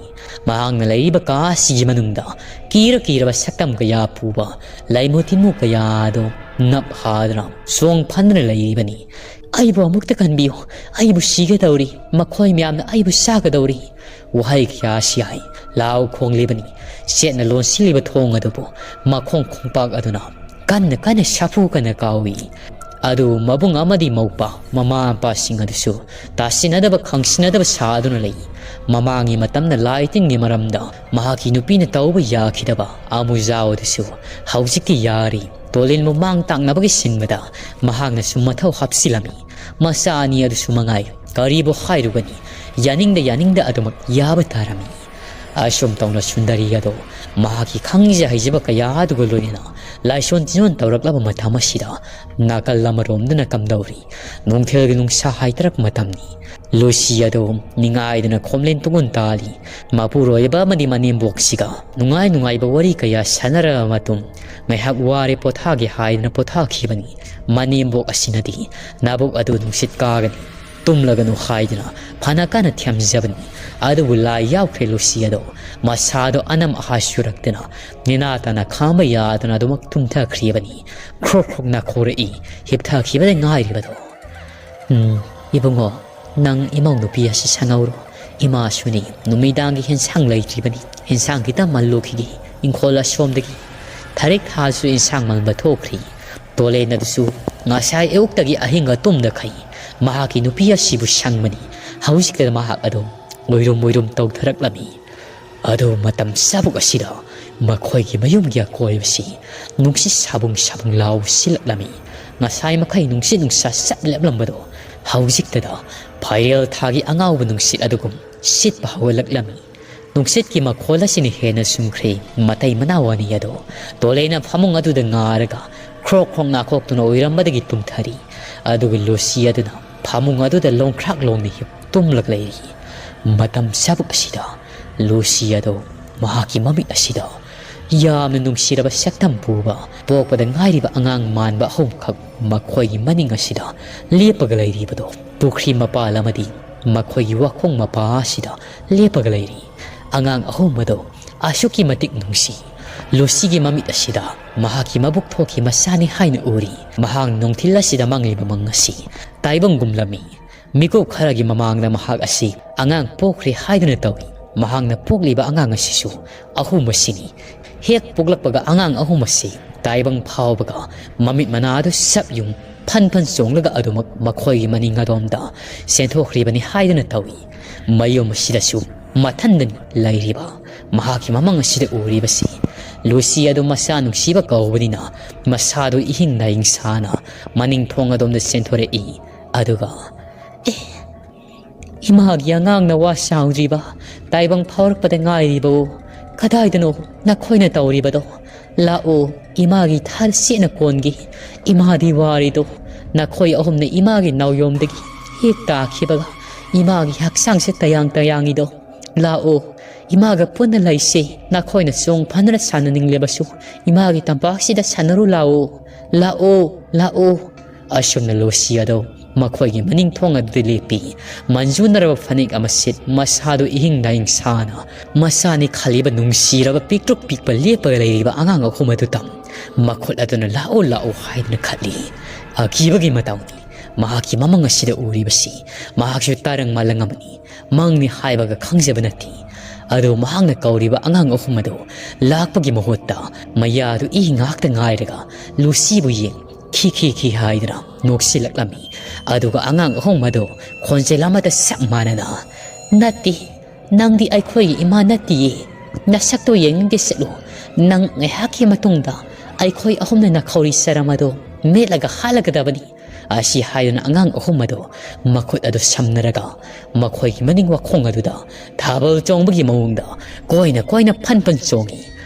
ꯃꯍꯥꯛꯅ ꯂꯩꯔꯤꯕ ꯀꯥ ꯑꯁꯤꯒꯤ ꯃꯅꯨꯡꯗ ꯀꯤꯔ ꯀꯤꯔꯕ ꯁꯛꯇꯝ ꯀꯌꯥ ꯄꯨꯕ ꯂꯩꯃꯨ ꯇꯤꯟꯃꯨ ꯀꯌꯥ ꯑꯗꯨ ꯅꯞ ꯍꯥꯗꯨꯅ ꯆꯣꯡ ꯐꯟꯗꯨꯅ ꯂꯩꯔꯤꯕꯅꯤ꯫ "ꯑꯩꯕꯨ ꯑꯃꯨꯛꯇ ꯀꯟꯕꯤꯌꯨ, ꯑꯩꯕꯨ ꯁꯤꯒꯗꯧꯔꯤ, ꯃꯈꯣꯏ ꯃꯌꯥꯝꯅ ꯑꯩꯕꯨ ꯆꯥꯒꯗꯧꯔꯤ"꯫ ꯋꯥꯍꯩ ꯀꯌꯥ ꯑꯁꯤ ꯍꯥꯏ꯫ ꯂꯥꯎ ꯈꯣꯡꯂꯤꯕꯅꯤ꯫ ꯆꯦꯠꯅ ꯂꯣꯟꯁꯤꯜꯂꯤꯕ ꯊꯣꯡ ꯑꯗꯨꯕꯨ ꯃꯈꯣꯡ ꯈꯣꯡꯄꯥꯛ ꯑꯗꯨꯅ ꯀꯟꯅ ꯀꯟꯅ ꯁꯥꯐꯨ ꯀꯟꯅ ꯀꯥꯎꯏ꯫ ꯑꯗꯨ ꯃꯕꯨꯡ ꯑꯃꯗꯤ ꯃꯧꯄꯥ ꯃꯃꯥ ꯃꯄꯥꯁꯤꯡ ꯑꯗꯨꯁꯨ ꯇꯥꯁꯤꯟꯅꯗꯕ ꯈꯪꯁꯤꯟꯅꯗꯕ ꯁꯥꯗꯨꯅ ꯂꯩ꯫ ꯃꯃꯥꯡꯒꯤ ꯃꯇꯝꯗ ꯂꯥꯏ ꯇꯤꯟꯒꯤ ꯃꯔꯝꯗ ꯃꯍꯥꯛꯀꯤ ꯅꯨꯄꯤꯅ ꯇꯧꯕ ꯌꯥꯈꯤꯗꯕ ꯑꯃꯨꯖꯥꯎ ꯑꯗꯨꯁꯨ ꯍꯧꯖꯤꯛꯇꯤ ꯌꯥꯔꯤ꯫ ꯇꯣꯂꯤꯟꯕꯨ ꯃꯥꯡ ꯇꯥꯛꯅꯕꯒꯤ ꯁꯤꯟꯕꯗ ꯃꯍꯥꯛꯅꯁꯨ ꯃꯊꯧ ꯍꯥꯞꯆꯤꯜꯂꯝꯃꯤ꯫ ꯃꯆꯥ ꯑꯅꯤ ꯑꯗꯨꯁꯨ ꯃꯉꯥꯏ, ꯀꯔꯤꯕꯨ ꯍꯥꯏꯔꯨꯒꯅꯤ? ꯌꯥꯅꯤꯡꯗ ꯌꯥꯅꯤꯡꯗ ꯑꯗꯨꯃꯛ ꯌꯥꯕ ꯇꯥꯔꯝꯃꯤ꯫ ꯑꯁꯨꯝ ꯇꯧꯅ ꯁꯨꯟꯗꯔꯤ ꯑꯗꯣ ꯃꯍꯥꯛꯀꯤ ꯈꯪꯖ ꯍꯩꯖꯕ ꯀꯌꯥ ꯑꯗꯨꯒ ꯂꯣꯏꯅꯅ ꯂꯥꯏꯁꯣꯟ ꯇꯤꯟꯖꯣꯟ ꯇꯧꯔꯛꯂꯕ ꯃꯇꯝ ꯑꯁꯤꯗ ꯅꯥꯀꯜ ꯑꯃꯔꯣꯝꯗꯅ ꯀꯝꯗꯧꯔꯤ? ꯅꯨꯡꯊꯤꯜꯒꯤ ꯅꯨꯡꯁꯥ ꯍꯥꯏꯊꯔꯛꯄ ꯃꯇꯝꯅꯤ꯫ ꯂꯨꯁꯤ ꯑꯗꯣ ꯅꯤꯡꯉꯥꯏꯗꯨꯅ ꯈꯣꯝꯂꯦꯟ ꯇꯨꯡꯒꯨꯟ ꯇꯥꯜꯂꯤ꯫ ꯃꯄꯨꯔꯣꯏꯕ ꯑꯃꯗꯤ ꯃꯅꯦꯝꯕꯣꯛꯁꯤꯒ ꯅꯨꯡꯉꯥꯏ ꯅꯨꯡꯉꯥꯏꯕ ꯋꯥꯔꯤ ꯀꯌꯥ ꯁꯥꯟꯅꯔꯕ ꯃꯇꯨꯡ, ꯉꯥꯏꯍꯥꯛ ꯋꯥꯔꯦ ꯄꯣꯊꯥꯒꯦ ꯍꯥꯏꯗꯨꯅ ꯄꯣꯊꯥꯈꯤꯕꯅꯤ꯫ ꯃꯅꯦꯝꯕꯣꯛ ꯑꯁꯤꯅꯗꯤ ꯅꯥꯕꯣꯛ ꯑꯗꯨ ꯅꯨꯡꯁꯤꯠ ꯀꯥꯒꯅꯤ, ꯇꯨꯝꯂꯒꯅꯨ ꯍꯥꯏꯗꯨꯅ ꯐꯅ ꯀꯟꯅ ꯊꯦꯝꯖꯕꯅꯤ꯫ ꯑꯗꯨꯕꯨ ꯂꯥꯏ ꯌꯥꯎꯈ꯭ꯔꯦ ꯂꯨꯁꯤ ꯑꯗꯣ ꯃꯁꯥꯗꯣ ꯑꯅꯝ ꯑꯍꯥ ꯁꯨꯔꯛꯇꯅ ꯅꯦꯅꯥ ꯇꯥꯅ ꯈꯥꯡꯕ ꯌꯥꯗꯅ ꯑꯗꯨꯃꯛ ꯇꯨꯝꯊꯈ꯭ꯔꯤꯕꯅꯤ꯫ ꯈ꯭ꯔꯣꯛ ꯈ꯭ꯔꯣꯛ ꯅꯥꯈꯧꯔꯛꯏ, ꯍꯤꯞꯊꯈꯤꯕꯗ ꯉꯥꯏꯔꯤꯕꯗꯣ꯫ "ꯎꯝ, ꯏꯕꯨꯡꯉꯣ, ꯅꯪ ꯏꯃꯧ ꯅꯨꯄꯤ ꯑꯁꯤ ꯁꯪꯍꯧꯔꯣ꯫ ꯏꯃꯥꯁꯨꯅꯤ, ꯅꯨꯃꯤꯗꯥꯡꯒꯤ ꯍꯦꯟꯁꯥꯡ ꯂꯩꯇ꯭ꯔꯤꯕꯅꯤ꯫ ꯍꯦꯟꯁꯥꯡ ꯈꯤꯇ ꯃꯜꯂꯨꯈꯤꯒꯦ ꯏꯪꯈꯣꯜ ꯑꯁꯣꯝꯗꯒꯤ"꯫ ꯊꯔꯤꯛ ꯊꯥꯁꯨ ꯏꯟꯁꯥꯡ ꯃꯟꯕ ꯊꯣꯛꯈ꯭ꯔꯤ꯫ ꯇꯣꯂꯦꯟ ꯑꯗꯨꯁꯨ ꯉꯁꯥꯏ ꯑꯌꯨꯛꯇꯒꯤ ꯑꯍꯤꯡꯒ ꯇꯨꯝꯗꯈꯩ ꯃꯍꯥꯛꯀꯤ ꯅꯨꯄꯤ ꯑꯁꯤꯕꯨ ꯁꯪꯕꯅꯤ꯫ ꯍꯧꯖꯤꯛꯇ ꯃꯍꯥꯛ ꯑꯗꯨ ꯎꯏꯔꯨꯝ ꯎꯏꯔꯨꯝ ꯇꯧꯊꯔꯛꯂꯝꯃꯤ꯫ ꯑꯗꯨ ꯃꯇꯝ ꯆꯥꯕꯨꯛ ꯑꯁꯤꯗ ꯃꯈꯣꯏꯒꯤ ꯃꯌꯨꯝꯒꯤ ꯑꯀꯣꯏꯕꯁꯤ ꯅꯨꯡꯁꯤꯠ ꯁꯥꯕꯨꯡ ꯁꯥꯕꯨꯡ ꯂꯥꯎ ꯁꯤꯜꯂꯛꯂꯝꯃꯤ꯫ ꯉꯁꯥꯏ ꯃꯈꯩ ꯅꯨꯡꯁꯤꯠ ꯅꯨꯡꯁꯥ ꯆꯞ ꯂꯦꯞꯂꯝꯕꯗꯣ ꯍꯧꯖꯤꯛꯇꯗ ꯐꯥꯏꯔꯦꯜ ꯊꯥꯒꯤ ꯑꯉꯥꯎꯕ ꯅꯨꯡꯁꯤꯠ ꯑꯗꯨꯒꯨꯝ ꯁꯤꯠꯄ ꯍꯧꯒꯠꯂꯛꯂꯝꯃꯤ꯫ ꯅꯨꯡꯁꯤꯠꯀꯤ ꯃꯈꯣꯜ ꯑꯁꯤꯅ ꯍꯦꯟꯅ ꯁꯨꯝꯈ꯭ꯔꯦ ꯃꯇꯩ ꯃꯅꯥꯎ ꯑꯅꯤ ꯑꯗꯣ꯫ ꯇꯣꯂꯦꯅ ꯐꯃꯨꯡ ꯑꯗꯨꯗ ꯉꯥꯔꯒ ꯈ꯭ꯔꯣꯛ ꯈ꯭ꯔꯣꯛ ꯅꯥꯈꯣꯛꯇꯨꯅ ꯎꯏꯔꯝꯕꯗꯒꯤ ꯇꯨꯝꯊꯔꯤ꯫ ꯑꯗꯨꯒ ꯂꯨꯁꯤ ꯑꯗꯨꯅ ꯐꯃꯨꯡ ꯑꯗꯨꯗ ꯂꯣꯡꯈ꯭ꯔꯥꯛ ꯂꯣꯡꯅ ꯍꯤꯞ ꯇꯨꯝꯂꯒ ꯂꯩꯔꯤ꯫ ꯃꯇꯝ ꯆꯥꯕꯨꯛ ꯑꯁꯤꯗ ꯂꯨꯁꯤ ꯑꯗꯣ ꯃꯍꯥꯛꯀꯤ ꯃꯃꯤꯠ ꯑꯁꯤꯗ ꯌꯥꯝꯅ ꯅꯨꯡꯁꯤꯔꯕ ꯁꯛꯇꯝ ꯄꯨꯕ ꯄꯣꯛꯄꯗ ꯉꯥꯏꯔꯤꯕ ꯑꯉꯥꯡ ꯃꯥꯟꯕ ꯑꯍꯨꯝꯈꯛ ꯃꯈꯣꯏꯒꯤ ꯃꯅꯤꯡ ꯑꯁꯤꯗ ꯂꯦꯞꯄꯒ ꯂꯩꯔꯤꯕꯗꯣ ꯄꯨꯈ꯭ꯔꯤ ꯃꯄꯥꯜ ꯑꯃꯗꯤ ꯃꯈꯣꯏꯒꯤ ꯋꯥꯈꯣꯡ ꯃꯄꯥ ꯑꯁꯤꯗ ꯂꯦꯞꯄꯒ ꯂꯩꯔꯤ꯫ ꯑꯉꯥꯡ ꯑꯍꯨꯝ ꯑꯗꯣ ꯑꯁꯨꯛꯀꯤ ꯃꯇꯤꯛ ꯅꯨꯡꯁꯤ꯫ ꯂꯨꯁꯤꯒꯤ ꯃꯃꯤꯠ ꯑꯁꯤꯗ ꯃꯍꯥꯛꯀꯤ ꯃꯕꯨꯛ ꯊꯣꯛꯈꯤ ꯃꯆꯥꯅꯤ ꯍꯥꯏꯅ ꯎꯔꯤ꯫ ꯃꯍꯥꯛ ꯅꯨꯡꯊꯤꯜ ꯑꯁꯤꯗ ꯃꯪꯂꯤꯕ ꯃꯪ ꯑꯁꯤ ꯇꯥꯏꯕꯪꯒꯨꯝꯂꯝꯃꯤ꯫ ꯃꯤꯀꯨꯞ ꯈꯔꯒꯤ ꯃꯃꯥꯡꯗ ꯃꯍꯥꯛ ꯑꯁꯤ ꯑꯉꯥꯡ ꯄꯣꯛꯈ꯭ꯔꯦ ꯍꯥꯏꯗꯨꯅ ꯇꯧꯏ꯫ ꯃꯍꯥꯛꯅ ꯄꯣꯛꯂꯤꯕ ꯑꯉꯥꯡ ꯑꯁꯤꯁꯨ ꯑꯍꯨꯝ ꯑꯁꯤꯅꯤ꯫ ꯍꯦꯛ ꯄꯣꯛꯂꯛꯄꯒ ꯑꯉꯥꯡ ꯑꯍꯨꯝ ꯑꯁꯤ ꯇꯥꯏꯕꯪ ꯐꯥꯎꯕꯒ ꯃꯃꯤꯠ ꯃꯅꯥ ꯑꯗꯨ ꯁꯞ ꯌꯨꯡ ꯐꯟ ꯐꯟ ꯆꯣꯡꯂꯒ ꯑꯗꯨꯃꯛ ꯃꯈꯣꯏꯒꯤ ꯃꯅꯤꯡ ꯑꯗꯣꯝꯗ ꯆꯦꯟꯊꯣꯛꯈ꯭ꯔꯤꯕꯅꯤ ꯍꯥꯏꯗꯨꯅ ꯇꯧꯏ꯫ ꯃꯌꯨꯝ ꯑꯁꯤꯗꯁꯨ ꯃꯊꯟꯗꯅꯤ ꯂꯩꯔꯤꯕ꯫ ꯃꯍꯥꯛꯀꯤ ꯃꯃꯪ ꯑꯁꯤꯗ ꯎꯔꯤꯕꯁꯤ ꯂꯨꯁꯤ ꯑꯗꯨ ꯃꯆꯥ ꯅꯨꯡꯁꯤꯕ ꯀꯧꯕꯅꯤꯅ ꯃꯁꯥꯗꯨ ꯏꯍꯤꯡ ꯅꯥꯍꯤꯡ ꯁꯥꯅ ꯃꯅꯤꯡ ꯊꯣꯡ ꯑꯗꯣꯝꯗ ꯆꯦꯟꯊꯣꯔꯛꯏ꯫ ꯑꯗꯨꯒ, "ꯑꯦ, ꯏꯃꯥꯒꯤ ꯑꯉꯥꯡꯅ ꯋꯥ ꯁꯥꯎꯗ꯭ꯔꯤꯕ, ꯇꯥꯏꯕꯪ ꯐꯥꯎꯔꯛꯄꯗ ꯉꯥꯏꯔꯤꯕ, ꯀꯗꯥꯏꯗꯅꯣ ꯅꯈꯣꯏꯅ ꯇꯧꯔꯤꯕꯗꯣ? ꯂꯥꯛꯑꯣ, ꯏꯃꯥꯒꯤ ꯊꯥꯔ ꯁꯦꯠꯅ ꯀꯣꯟꯒꯦ꯫ ꯏꯃꯥꯗꯤ ꯋꯥꯔꯤꯗꯣ, ꯅꯈꯣꯏ ꯑꯍꯨꯝꯅ ꯏꯃꯥꯒꯤ ꯅꯥꯎꯌꯣꯝꯗꯒꯤ ꯍꯦꯛ ꯇꯥꯈꯤꯕꯒ ꯏꯃꯥꯒꯤ ꯍꯛꯆꯥꯡꯁꯦ ꯇꯌꯥꯡ ꯇꯌꯥꯡꯉꯤꯗꯣ꯫ ꯂꯥꯛꯑꯣ, ꯏꯃꯥꯒ ꯄꯨꯟꯅ ꯂꯩꯁꯦ꯫ ꯅꯈꯣꯏꯅ ꯆꯣꯡ ꯐꯟꯗꯨꯅ ꯁꯥꯟꯅꯅꯤꯡꯂꯕꯁꯨ ꯏꯃꯥꯒꯤ ꯇꯝꯄꯥꯛꯁꯤꯗ ꯁꯥꯟꯅꯔꯨ ꯂꯥꯛꯑꯣ꯫ ꯂꯥꯛꯑꯣ, ꯂꯥꯛꯑꯣ꯫" ꯑꯁꯨꯝꯅ ꯂꯨꯁꯤ ꯑꯗꯣ ꯃꯈꯣꯏꯒꯤ ꯃꯅꯤꯡ ꯊꯣꯡ ꯑꯗꯨꯗ ꯂꯦꯞꯄꯤ꯫ ꯃꯟꯖꯨꯅꯔꯕ ꯐꯅꯦꯛ ꯑꯃ ꯁꯦꯠ, ꯃꯁꯥꯗꯨ ꯏꯍꯤꯡ ꯅꯥꯍꯤꯡ ꯁꯥꯅ, ꯃꯆꯥꯅꯤ ꯈꯜꯂꯤꯕ ꯅꯨꯡꯁꯤꯔꯕ ꯄꯤꯛꯇ꯭ꯔꯨ ꯄꯤꯛꯄ ꯂꯦꯞꯄꯒ ꯂꯩꯔꯤꯕ ꯑꯉꯥꯡ ꯑꯍꯨꯝ ꯑꯗꯨ ꯇꯝ ꯃꯈꯨꯠ ꯑꯗꯨꯅ "ꯂꯥꯛꯑꯣ, ꯂꯥꯛꯑꯣ" ꯍꯥꯏꯗꯨꯅ ꯈꯠꯂꯤ꯫ ꯑꯀꯤꯕꯒꯤ ꯃꯇꯥꯎꯅꯤ꯫ ꯃꯍꯥꯛꯀꯤ ꯃꯃꯪ ꯑꯁꯤꯗ ꯎꯔꯤꯕꯁꯤ ꯃꯍꯥꯛꯁꯨ ꯇꯥꯔꯪ ꯃꯥꯂꯪ ꯑꯃꯅꯤ꯫ ꯃꯪꯅꯤ ꯍꯥꯏꯕꯒ ꯈꯪꯖꯕ ꯅꯠꯇꯦ꯫ ꯑꯗꯨ ꯃꯍꯥꯛꯅ ꯀꯧꯔꯤꯕ ꯑꯉꯥꯡ ꯑꯍꯨꯝ ꯑꯗꯨ ꯂꯥꯛꯄꯒꯤ ꯃꯍꯨꯠꯇ ꯃꯌꯥꯗꯨ ꯏ ꯉꯥꯛꯇ ꯉꯥꯏꯔꯒ ꯂꯨꯁꯤꯕꯨ ꯌꯦꯡ ꯈꯤ ꯈꯤ ꯈꯤ ꯍꯥꯏꯗꯨꯅ ꯅꯣꯛꯁꯤꯜꯂꯛꯂꯝꯃꯤ꯫ ꯑꯗꯨꯒ ꯑꯉꯥꯡ ꯑꯍꯨꯝ ꯑꯗꯨ ꯈꯣꯟꯖꯦꯜ ꯑꯃꯗ ꯆꯞ ꯃꯥꯟꯅꯅ, "ꯅꯠꯇꯦ, ꯅꯪꯗꯤ ꯑꯩꯈꯣꯏꯒꯤ ꯏꯃꯥ ꯅꯠꯇꯤꯌꯦ꯫ ꯅꯁꯛꯇꯣ ꯌꯦꯡꯅꯤꯡꯗꯦ, ꯆꯠꯂꯨ꯫ ꯅꯪ ꯉꯥꯏꯍꯥꯛꯀꯤ ꯃꯇꯨꯡꯗ ꯑꯩꯈꯣꯏ ꯑꯍꯨꯝꯅ ꯅꯈꯧꯔꯤ ꯆꯔꯝ ꯑꯗꯣ ꯃꯦꯠꯂꯒ ꯍꯥꯠꯂꯒꯗꯕꯅꯤ"꯫ ꯑꯁꯤ ꯍꯥꯏꯗꯨꯅ ꯑꯉꯥꯡ ꯑꯍꯨꯝ ꯑꯗꯨ ꯃꯈꯨꯠ ꯑꯗꯨ ꯁꯝꯅꯔꯒ ꯃꯈꯣꯏꯒꯤ ꯃꯅꯤꯡ ꯋꯥꯈꯣꯡ ꯑꯗꯨꯗ ꯊꯥꯕꯜ ꯆꯣꯡꯕꯒꯤ ꯃꯑꯣꯡꯗ ꯀꯣꯏꯅ ꯀꯣꯏꯅ ꯐꯟ ꯐꯟ ꯆꯣꯡꯏ꯫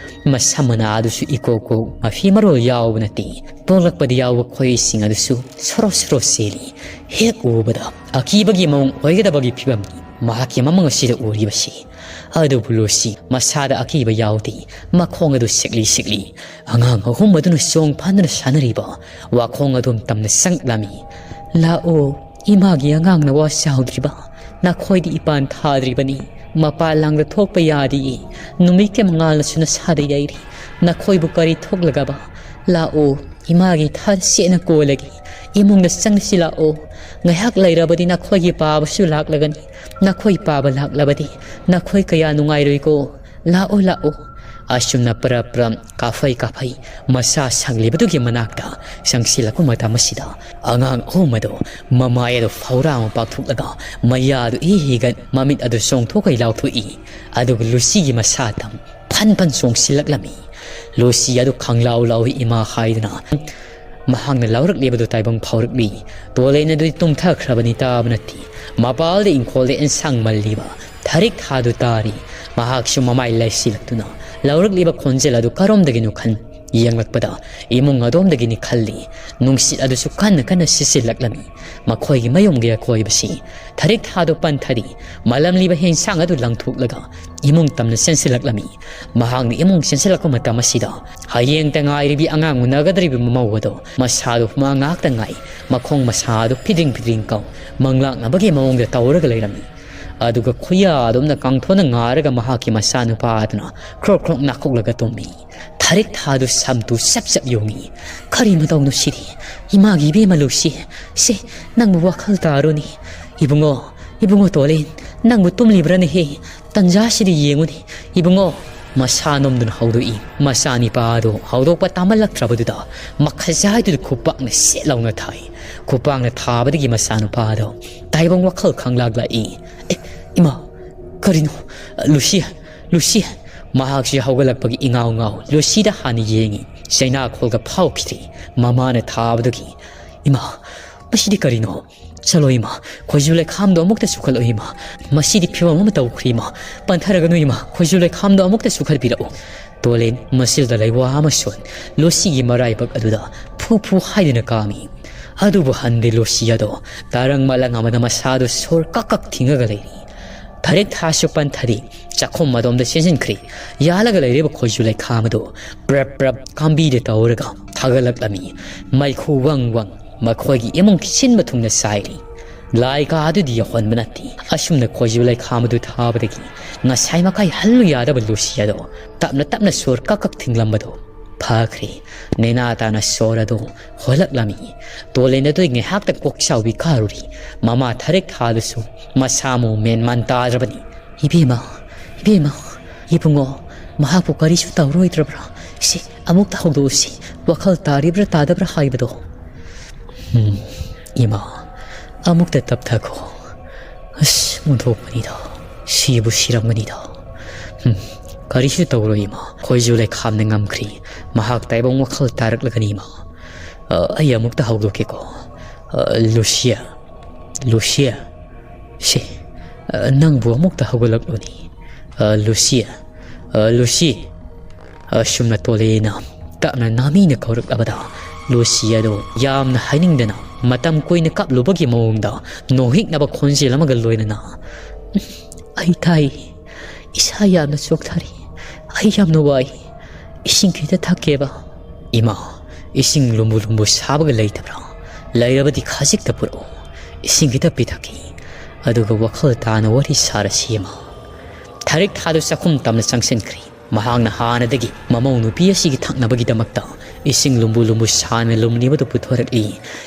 ꯃꯁꯝ ꯃꯅꯥ ꯑꯗꯨꯁꯨ ꯏꯀꯣꯛ ꯀꯣꯛ, ꯃꯐꯤ ꯃꯔꯣꯜ ꯌꯥꯎꯕ ꯅꯠꯇꯦ꯫ ꯄꯣꯛꯂꯛꯄꯗ ꯌꯥꯎꯕ ꯈꯣꯏꯔꯤꯁꯤꯡ ꯑꯗꯨꯁꯨ ꯁꯣꯔꯣ ꯁꯣꯔꯣ ꯆꯦꯜꯂꯤ꯫ ꯍꯦꯛ ꯎꯕꯗ ꯑꯀꯤꯕꯒꯤ ꯃꯑꯣꯡ ꯑꯣꯏꯒꯗꯕꯒꯤ ꯐꯤꯕꯝꯅꯤ ꯃꯍꯥꯛꯀꯤ ꯃꯃꯪ ꯑꯁꯤꯗ ꯎꯔꯤꯕꯁꯤ꯫ ꯑꯗꯨꯕꯨ ꯂꯨꯁꯤ ꯃꯁꯥꯗ ꯑꯀꯤꯕ ꯌꯥꯎꯗꯦ꯫ ꯃꯈꯣꯡ ꯑꯗꯨ ꯁꯤꯛꯂꯤ ꯁꯤꯛꯂꯤ꯫ ꯑꯉꯥꯡ ꯑꯍꯨꯝ ꯑꯗꯨꯅ ꯆꯣꯡ ꯐꯥꯟꯗꯨꯅ ꯁꯥꯟꯅꯔꯤꯕ ꯋꯥꯈꯣꯡ ꯑꯗꯨꯝ ꯇꯝꯅ ꯆꯪꯂꯝꯃꯤ꯫ "ꯂꯥꯛꯑꯣ, ꯏꯃꯥꯒꯤ ꯑꯉꯥꯡꯅ ꯋꯥ ꯆꯥꯎꯗ꯭ꯔꯤꯕ, ꯅꯈꯣꯏꯗꯤ ꯏꯄꯥꯟ ꯊꯥꯗ꯭ꯔꯤꯕꯅꯤ꯫ ꯃꯄꯥꯟ ꯂꯥꯡꯗ ꯊꯣꯛꯄ ꯌꯥꯗꯤꯌꯦ꯫ ꯅꯨꯃꯤꯠꯀꯤ ꯃꯉꯥꯜꯅꯁꯨ ꯅꯁꯥꯗ ꯌꯩꯔꯤ꯫ ꯅꯈꯣꯏꯕꯨ ꯀꯔꯤ ꯊꯣꯛꯂꯒꯕ? ꯂꯥꯛꯑꯣ, ꯏꯃꯥꯒꯤ ꯊꯥꯔ ꯁꯦꯠꯅ ꯀꯣꯜꯂꯒꯦ꯫ ꯏꯃꯨꯡꯗ ꯆꯪꯂꯁꯤ ꯂꯥꯛꯑꯣ꯫ ꯉꯥꯏꯍꯥꯛ ꯂꯩꯔꯕꯗꯤ ꯅꯈꯣꯏꯒꯤ ꯄꯥꯕꯁꯨ ꯂꯥꯛꯂꯒꯅꯤ꯫ ꯅꯈꯣꯏ ꯄꯥꯕ ꯂꯥꯛꯂꯕꯗꯤ ꯅꯈꯣꯏ ꯀꯌꯥ ꯅꯨꯡꯉꯥꯏꯔꯣꯏꯀꯣ꯫ ꯂꯥꯛꯑꯣ, ꯂꯥꯛꯑꯣ"꯫ ꯑꯁꯨꯝꯅ ꯄꯔꯞ ꯄꯔꯞ, ꯀꯥꯐꯩ ꯀꯥꯐꯩ ꯃꯁꯥ ꯁꯪꯂꯤꯕꯗꯨꯒꯤ ꯃꯅꯥꯛꯇ ꯆꯪꯁꯤꯜꯂꯛꯄ ꯃꯇꯝ ꯑꯁꯤꯗ ꯑꯉꯥꯡ ꯑꯍꯨꯝ ꯑꯗꯨ ꯃꯃꯥꯏ ꯑꯗꯨ ꯐꯧꯔꯥ ꯑꯃ ꯄꯥꯛꯊꯣꯛꯂꯒ ꯃꯌꯥꯗꯨ ꯏ ꯍꯤꯒꯠ ꯃꯃꯤꯠ ꯑꯗꯨ ꯆꯣꯡꯊꯣꯛꯀꯩ ꯂꯥꯎꯊꯣꯛꯏ꯫ ꯑꯗꯨꯒ ꯂꯨꯁꯤꯒꯤ ꯃꯁꯥ ꯇꯝ ꯐꯟ ꯐꯟ ꯆꯣꯡꯁꯤꯜꯂꯛꯂꯝꯃꯤ꯫ ꯂꯨꯁꯤ ꯑꯗꯨ ꯈꯪꯂꯥꯎ ꯂꯥꯎꯏ ꯏꯃꯥ ꯍꯥꯏꯗꯨꯅ ꯃꯍꯥꯛꯅ ꯂꯥꯎꯔꯛꯂꯤꯕꯗꯨ ꯇꯥꯏꯕꯪ ꯐꯥꯎꯔꯛꯂꯤ꯫ ꯇꯣꯂꯦꯟ ꯑꯗꯨꯗꯤ ꯇꯨꯝꯊꯈ꯭ꯔꯕꯅꯤ ꯇꯥꯕ ꯅꯠꯇꯦ꯫ ꯃꯄꯥꯜꯗ ꯏꯪꯈꯣꯜꯗ ꯑꯦꯟꯁꯥꯡ ꯃꯜꯂꯤꯕ ꯊꯔꯤꯛ ꯊꯥꯗꯨ ꯇꯥꯔꯤ꯫ ꯃꯍꯥꯛꯁꯨ ꯃꯃꯥꯏ ꯂꯩꯁꯤꯜꯂꯛꯇꯨꯅ ꯂꯥꯎꯔꯛꯂꯤꯕ ꯈꯣꯟꯖꯦꯜ ꯑꯗꯨ ꯀꯔꯣꯝꯗꯒꯤꯅꯣ ꯈꯟ ꯌꯦꯡꯂꯛꯄꯗ ꯏꯃꯨꯡ ꯑꯗꯣꯝꯗꯒꯤꯅꯤ ꯈꯜꯂꯤ꯫ ꯅꯨꯡꯁꯤꯠ ꯑꯗꯨꯁꯨ ꯀꯟꯅ ꯀꯟꯅ ꯁꯤꯠꯆꯤꯜꯂꯛꯂꯝꯃꯤ꯫ ꯃꯈꯣꯏꯒꯤ ꯃꯌꯨꯝꯒꯤ ꯑꯀꯣꯏꯕꯁꯤ ꯊꯔꯤꯛ ꯊꯥꯗꯨ ꯄꯟꯊꯔꯤ꯫ ꯃꯂꯝꯂꯤꯕ ꯍꯦꯟꯁꯥꯡ ꯑꯗꯨ ꯂꯪꯊꯣꯛꯂꯒ ꯏꯃꯨꯡ ꯇꯝꯅ ꯆꯦꯟꯁꯤꯜꯂꯛꯂꯝꯃꯤ꯫ ꯃꯍꯥꯛꯅ ꯏꯃꯨꯡ ꯆꯦꯟꯁꯤꯜꯂꯛꯄ ꯃꯇꯝ ꯑꯁꯤꯗ ꯍꯌꯦꯡꯇ ꯉꯥꯏꯔꯤꯕꯤ ꯑꯉꯥꯡ ꯎꯅꯒꯗꯧꯔꯤꯕ ꯃꯃꯧ ꯑꯗꯨ ꯃꯁꯥꯗꯨ ꯍꯨꯃꯥꯡ ꯉꯥꯛꯇ ꯉꯥꯏ, ꯃꯈꯣꯡ ꯃꯁꯥ ꯑꯗꯨ ꯐꯤꯗ꯭ꯔꯤꯡ ꯐꯤꯗ꯭ꯔꯤꯡ ꯀꯥꯎ ꯃꯪꯂꯥꯛꯅꯕꯒꯤ ꯃꯑꯣꯡꯗ ꯇꯧꯔꯒ ꯂꯩꯔꯝꯃꯤ꯫ ꯑꯗꯨꯒ ꯈꯨꯌꯥ ꯑꯗꯨꯝꯅ ꯀꯥꯡꯊꯣꯟꯅ ꯉꯥꯔꯒ ꯃꯍꯥꯛꯀꯤ ꯃꯆꯥꯅꯨꯄꯥ ꯑꯗꯨꯅ ꯈ꯭ꯔꯣꯛ ꯈ꯭ꯔꯣꯛ ꯅꯥꯈꯣꯛꯂꯒ ꯇꯨꯝꯃꯤ꯫ ꯊꯔꯤꯛ ꯊꯥꯗꯨ ꯁꯝꯇꯨ ꯆꯞ ꯆꯞ ꯌꯣꯡꯉꯤ꯫ "ꯀꯔꯤ ꯃꯇꯧꯅꯣ ꯁꯤꯗꯤ? ꯏꯃꯥꯒꯤ ꯏꯕꯦꯝꯃ ꯂꯨꯁꯤ, ꯁꯦ, ꯅꯪꯕꯨ ꯋꯥꯈꯜ ꯇꯥꯔꯨꯅꯤ꯫ ꯏꯕꯨꯡꯉꯣ, ꯏꯕꯨꯡꯉꯣ ꯇꯣꯂꯦꯟ, ꯅꯪꯕꯨ ꯇꯨꯝꯂꯤꯕ꯭ꯔꯅꯦꯍꯦ? ꯇꯟꯖꯥꯁꯤꯗꯤ ꯌꯦꯡꯉꯨꯅꯦ, ꯏꯕꯨꯡꯉꯣ"꯫ ꯃꯁꯥ ꯅꯣꯝꯗꯨꯅ ꯍꯧꯗꯣꯛꯏ꯫ ꯃꯆꯥꯅꯤꯄꯥ ꯑꯗꯨ ꯍꯧꯗꯣꯛꯄ ꯇꯥꯃꯜꯂꯛꯇ꯭ꯔꯕꯗꯨꯗ ꯃꯈꯖꯥꯏꯗꯨꯗ ꯈꯨꯄꯥꯛꯅ ꯁꯦꯠ ꯂꯥꯎꯅ ꯊꯥꯏ꯫ ꯈꯨꯄꯥꯛꯅ ꯊꯥꯕꯗꯒꯤ ꯃꯆꯥꯅꯨꯄꯥ ꯑꯗꯨ ꯇꯥꯏꯕꯪ ꯋꯥꯈꯜ ꯈꯪꯂꯥꯛꯂꯛꯏ꯫ "ꯑꯦ, ꯏꯃꯥ, ꯀꯔꯤꯅꯣ? Lucy, Lucy!" ꯃꯍꯥꯛꯁꯤ ꯍꯧꯒꯠꯂꯛꯄꯒꯤ ꯏꯉꯥꯎ ꯉꯥꯎ ꯂꯨꯁꯤꯗ ꯍꯥꯟꯅ ꯌꯦꯡꯏ꯫ ꯆꯩꯅꯥꯈꯣꯜꯒ ꯐꯥꯎꯈꯤꯗ꯭ꯔꯤ꯫ ꯃꯃꯥꯅ ꯊꯥꯕꯗꯨꯒꯤ, "ꯏꯃꯥ, ꯃꯁꯤꯗꯤ ꯀꯔꯤꯅꯣ? ꯆꯠꯂꯣ ꯏꯃꯥ, ꯈꯣꯏꯖꯨ ꯂꯩꯈꯥꯝꯗꯣ ꯑꯃꯨꯛꯇ ꯆꯨꯈꯠꯂꯣ ꯏꯃꯥ꯫ ꯃꯁꯤꯗꯤ ꯐꯤꯕꯝ ꯑꯃ ꯇꯧꯈ꯭ꯔꯦ ꯏꯃꯥ꯫ ꯄꯟꯊꯔꯒꯅꯨ ꯏꯃꯥ, ꯈꯣꯏꯖꯨ ꯂꯩꯈꯥꯝꯗꯣ ꯑꯃꯨꯛꯇ ꯆꯨꯈꯠꯄꯤꯔꯛꯎ꯫" ꯇꯣꯂꯦꯟ ꯃꯆꯤꯜꯗ ꯂꯩꯋꯥ ꯑꯃ ꯁꯣꯟ ꯂꯨꯁꯤꯒꯤ ꯃꯔꯥꯏꯕꯛ ꯑꯗꯨꯗ ꯐꯨ ꯐꯨ ꯍꯥꯏꯗꯨꯅ ꯀꯥꯝꯃꯤ꯫ ꯑꯗꯨꯕꯨ ꯍꯟꯗꯦ ꯂꯨꯁꯤ ꯑꯗꯣ ꯇꯔꯪ ꯃꯂꯪ ꯑꯃꯗ ꯃꯁꯥꯗꯨ ꯁꯣꯔ ꯀꯛ ꯀꯛ ꯊꯤꯡꯉꯒ ꯂꯩꯔꯤ꯫ ꯊꯔꯤꯛ ꯊꯥꯁꯨ ꯄꯟꯊꯔꯤ꯫ ꯆꯥꯛꯈꯨꯝ ꯑꯗꯣꯝꯗ ꯆꯦꯟꯁꯤꯟꯈ꯭ꯔꯤ꯫ ꯌꯥꯜꯂꯒ ꯂꯩꯔꯤꯕ ꯈꯣꯏꯖꯨ ꯂꯩꯈꯥꯝ ꯑꯗꯨ ꯄ꯭ꯔꯞ ꯄ꯭ꯔꯞ ꯀꯥꯝꯕꯤꯗ ꯇꯧꯔꯒ ꯊꯥꯒꯠꯂꯛꯂꯝꯃꯤ꯫ ꯃꯩꯈꯨ ꯋꯪ ꯋꯪ ꯃꯈꯣꯏꯒꯤ ꯏꯃꯨꯡ ꯁꯤꯟꯕ ꯊꯨꯡꯅ ꯆꯥꯏꯔꯤ꯫ ꯂꯥꯏ ꯀꯥ ꯑꯗꯨꯗꯤ ꯌꯧꯍꯟꯕ ꯅꯠꯇꯦ꯫ ꯑꯁꯨꯝꯅ ꯈꯣꯏꯖꯨ ꯂꯩꯈꯥꯝ ꯑꯗꯨ ꯊꯥꯕꯗꯒꯤ ꯉꯁꯥꯏ ꯃꯈꯥꯏ ꯍꯜꯂꯨ ꯌꯥꯗꯕ ꯂꯨꯁꯤ ꯑꯗꯣ ꯇꯞꯅ ꯇꯞꯅ ꯁꯣꯔ ꯀꯛ ꯀꯛ ꯊꯤꯡꯂꯝꯕꯗꯣ ꯐꯈ꯭ꯔꯦ꯫ ꯅꯦꯅꯥ ꯇꯥꯅ ꯁꯣꯔ ꯑꯗꯨ ꯍꯣꯜꯂꯛꯂꯝꯃꯤ꯫ ꯇꯣꯂꯦꯟ ꯑꯗꯨ ꯉꯥꯏꯍꯥꯛꯇ ꯀꯣꯛ ꯆꯥꯎꯕꯤ ꯀꯥꯔꯨꯔꯤ꯫ ꯃꯃꯥ ꯊꯔꯤꯛ ꯊꯥꯗꯨꯁꯨ ꯃꯁꯥ ꯃꯎ ꯃꯦꯟ ꯃꯥꯟ ꯇꯥꯗ꯭ꯔꯕꯅꯤ꯫ "ꯏꯕꯦꯝꯃ, ꯏꯕꯦꯝꯃ, ꯏꯕꯨꯡꯉꯣ, ꯃꯍꯥꯛꯄꯨ ꯀꯔꯤꯁꯨ ꯇꯧꯔꯣꯏꯗ꯭ꯔꯕ꯭ꯔꯥ? ꯁꯤ, ꯑꯃꯨꯛꯇ ꯍꯧꯗꯣꯛꯎꯁꯤ, ꯋꯥꯈꯜ ꯇꯥꯔꯤꯕ꯭ꯔꯥ ꯇꯥꯗꯕ꯭ꯔꯥ ꯍꯥꯏꯕꯗꯣ꯫" "ꯎꯝ, ꯏꯃꯥ, ꯑꯃꯨꯛꯇ ꯇꯞꯊꯈꯣ꯫ ꯑꯁ, ꯑꯣꯟꯊꯣꯛꯄꯅꯤꯗ, ꯁꯤꯕꯨ ꯁꯤꯔꯝꯒꯅꯤꯗ꯫ ꯎꯝ, ꯀꯔꯤꯁꯨ ꯇꯧꯔꯣꯏ ꯏꯃꯥ, ꯈꯣꯏꯖꯨ ꯂꯩꯈꯥꯝꯅ ꯉꯝꯈ꯭ꯔꯤ꯫ ꯃꯍꯥꯛ ꯇꯥꯏꯕꯪ ꯋꯥꯈꯜ ꯇꯥꯔꯛꯂꯒꯅꯤ ꯏꯃꯥ꯫ ꯑ, ꯑꯩ ꯑꯃꯨꯛꯇ ꯍꯧꯗꯣꯛꯀꯦꯀꯣ꯫ ꯑ, ꯂꯨꯁꯤꯌꯥ, ꯂꯨꯁꯤꯌꯥ, ꯁꯤ, ꯑ, ꯅꯪꯕꯨ ꯑꯃꯨꯛꯇ ꯍꯧꯒꯠꯂꯛꯂꯨꯅꯤ꯫ ꯑ, ꯂꯨꯁꯤꯌꯥ, ꯑ, ꯂꯨꯁꯤ꯫" ꯑꯁꯨꯝꯅ ꯇꯣꯂꯦꯟꯅ ꯇꯞꯅ ꯅꯥꯃꯤꯅ ꯀꯧꯔꯛꯂꯕꯗ ꯂꯨꯁꯤ ꯑꯗꯨ ꯌꯥꯝꯅ ꯍꯥꯏꯅꯤꯡꯗꯅ ꯃꯇꯝ ꯀꯨꯏꯅ ꯀꯞꯂꯨꯕꯒꯤ ꯃꯑꯣꯡꯗ ꯅꯣꯛꯍꯤꯛꯅꯕ ꯈꯣꯟꯖꯦꯜ ꯑꯃꯒ ꯂꯣꯏꯅꯅ, "ꯑꯩ ꯇꯥꯏ꯫ ꯏꯁꯥ ꯌꯥꯝꯅ ꯆꯣꯛꯊꯔꯤ꯫ ꯑꯩ ꯌꯥꯝꯅ ꯋꯥꯏ꯫ ꯏꯁꯤꯡ ꯈꯤꯇ ꯊꯛꯀꯦꯕ꯫" "ꯏꯃꯥ, ꯏꯁꯤꯡ ꯂꯨꯝꯕꯨ ꯂꯨꯝꯕꯨ ꯁꯥꯕꯒ ꯂꯩꯇꯕ꯭ꯔꯥ? ꯂꯩꯔꯕꯗꯤ ꯈꯖꯤꯛꯇ ꯄꯨꯔꯛꯎ꯫ ꯏꯁꯤꯡ ꯈꯤꯇ ꯄꯤꯊꯛꯈꯤ꯫" ꯑꯗꯨꯒ ꯋꯥꯈꯜ ꯇꯥꯅ ꯋꯥꯔꯤ ꯁꯥꯔꯁꯤ ꯏꯃꯥ꯫ ꯊꯔꯤꯛ ꯊꯥꯗꯨ ꯆꯥꯛꯈꯨꯝ ꯇꯝꯅ ꯆꯪꯁꯤꯟꯈ꯭ꯔꯤ꯫ ꯃꯍꯥꯛꯅ ꯍꯥꯟꯅꯗꯒꯤ ꯃꯃꯧ ꯅꯨꯄꯤ ꯑꯁꯤꯒꯤ ꯊꯛꯅꯕꯒꯤꯗꯃꯛꯇ ꯏꯁꯤꯡ ꯂꯨꯝꯕꯨ ꯂꯨꯝꯕꯨ ꯁꯥꯅ ꯂꯨꯝꯂꯤꯕꯗꯨ ꯄꯨꯊꯣꯔꯛꯂꯤ꯫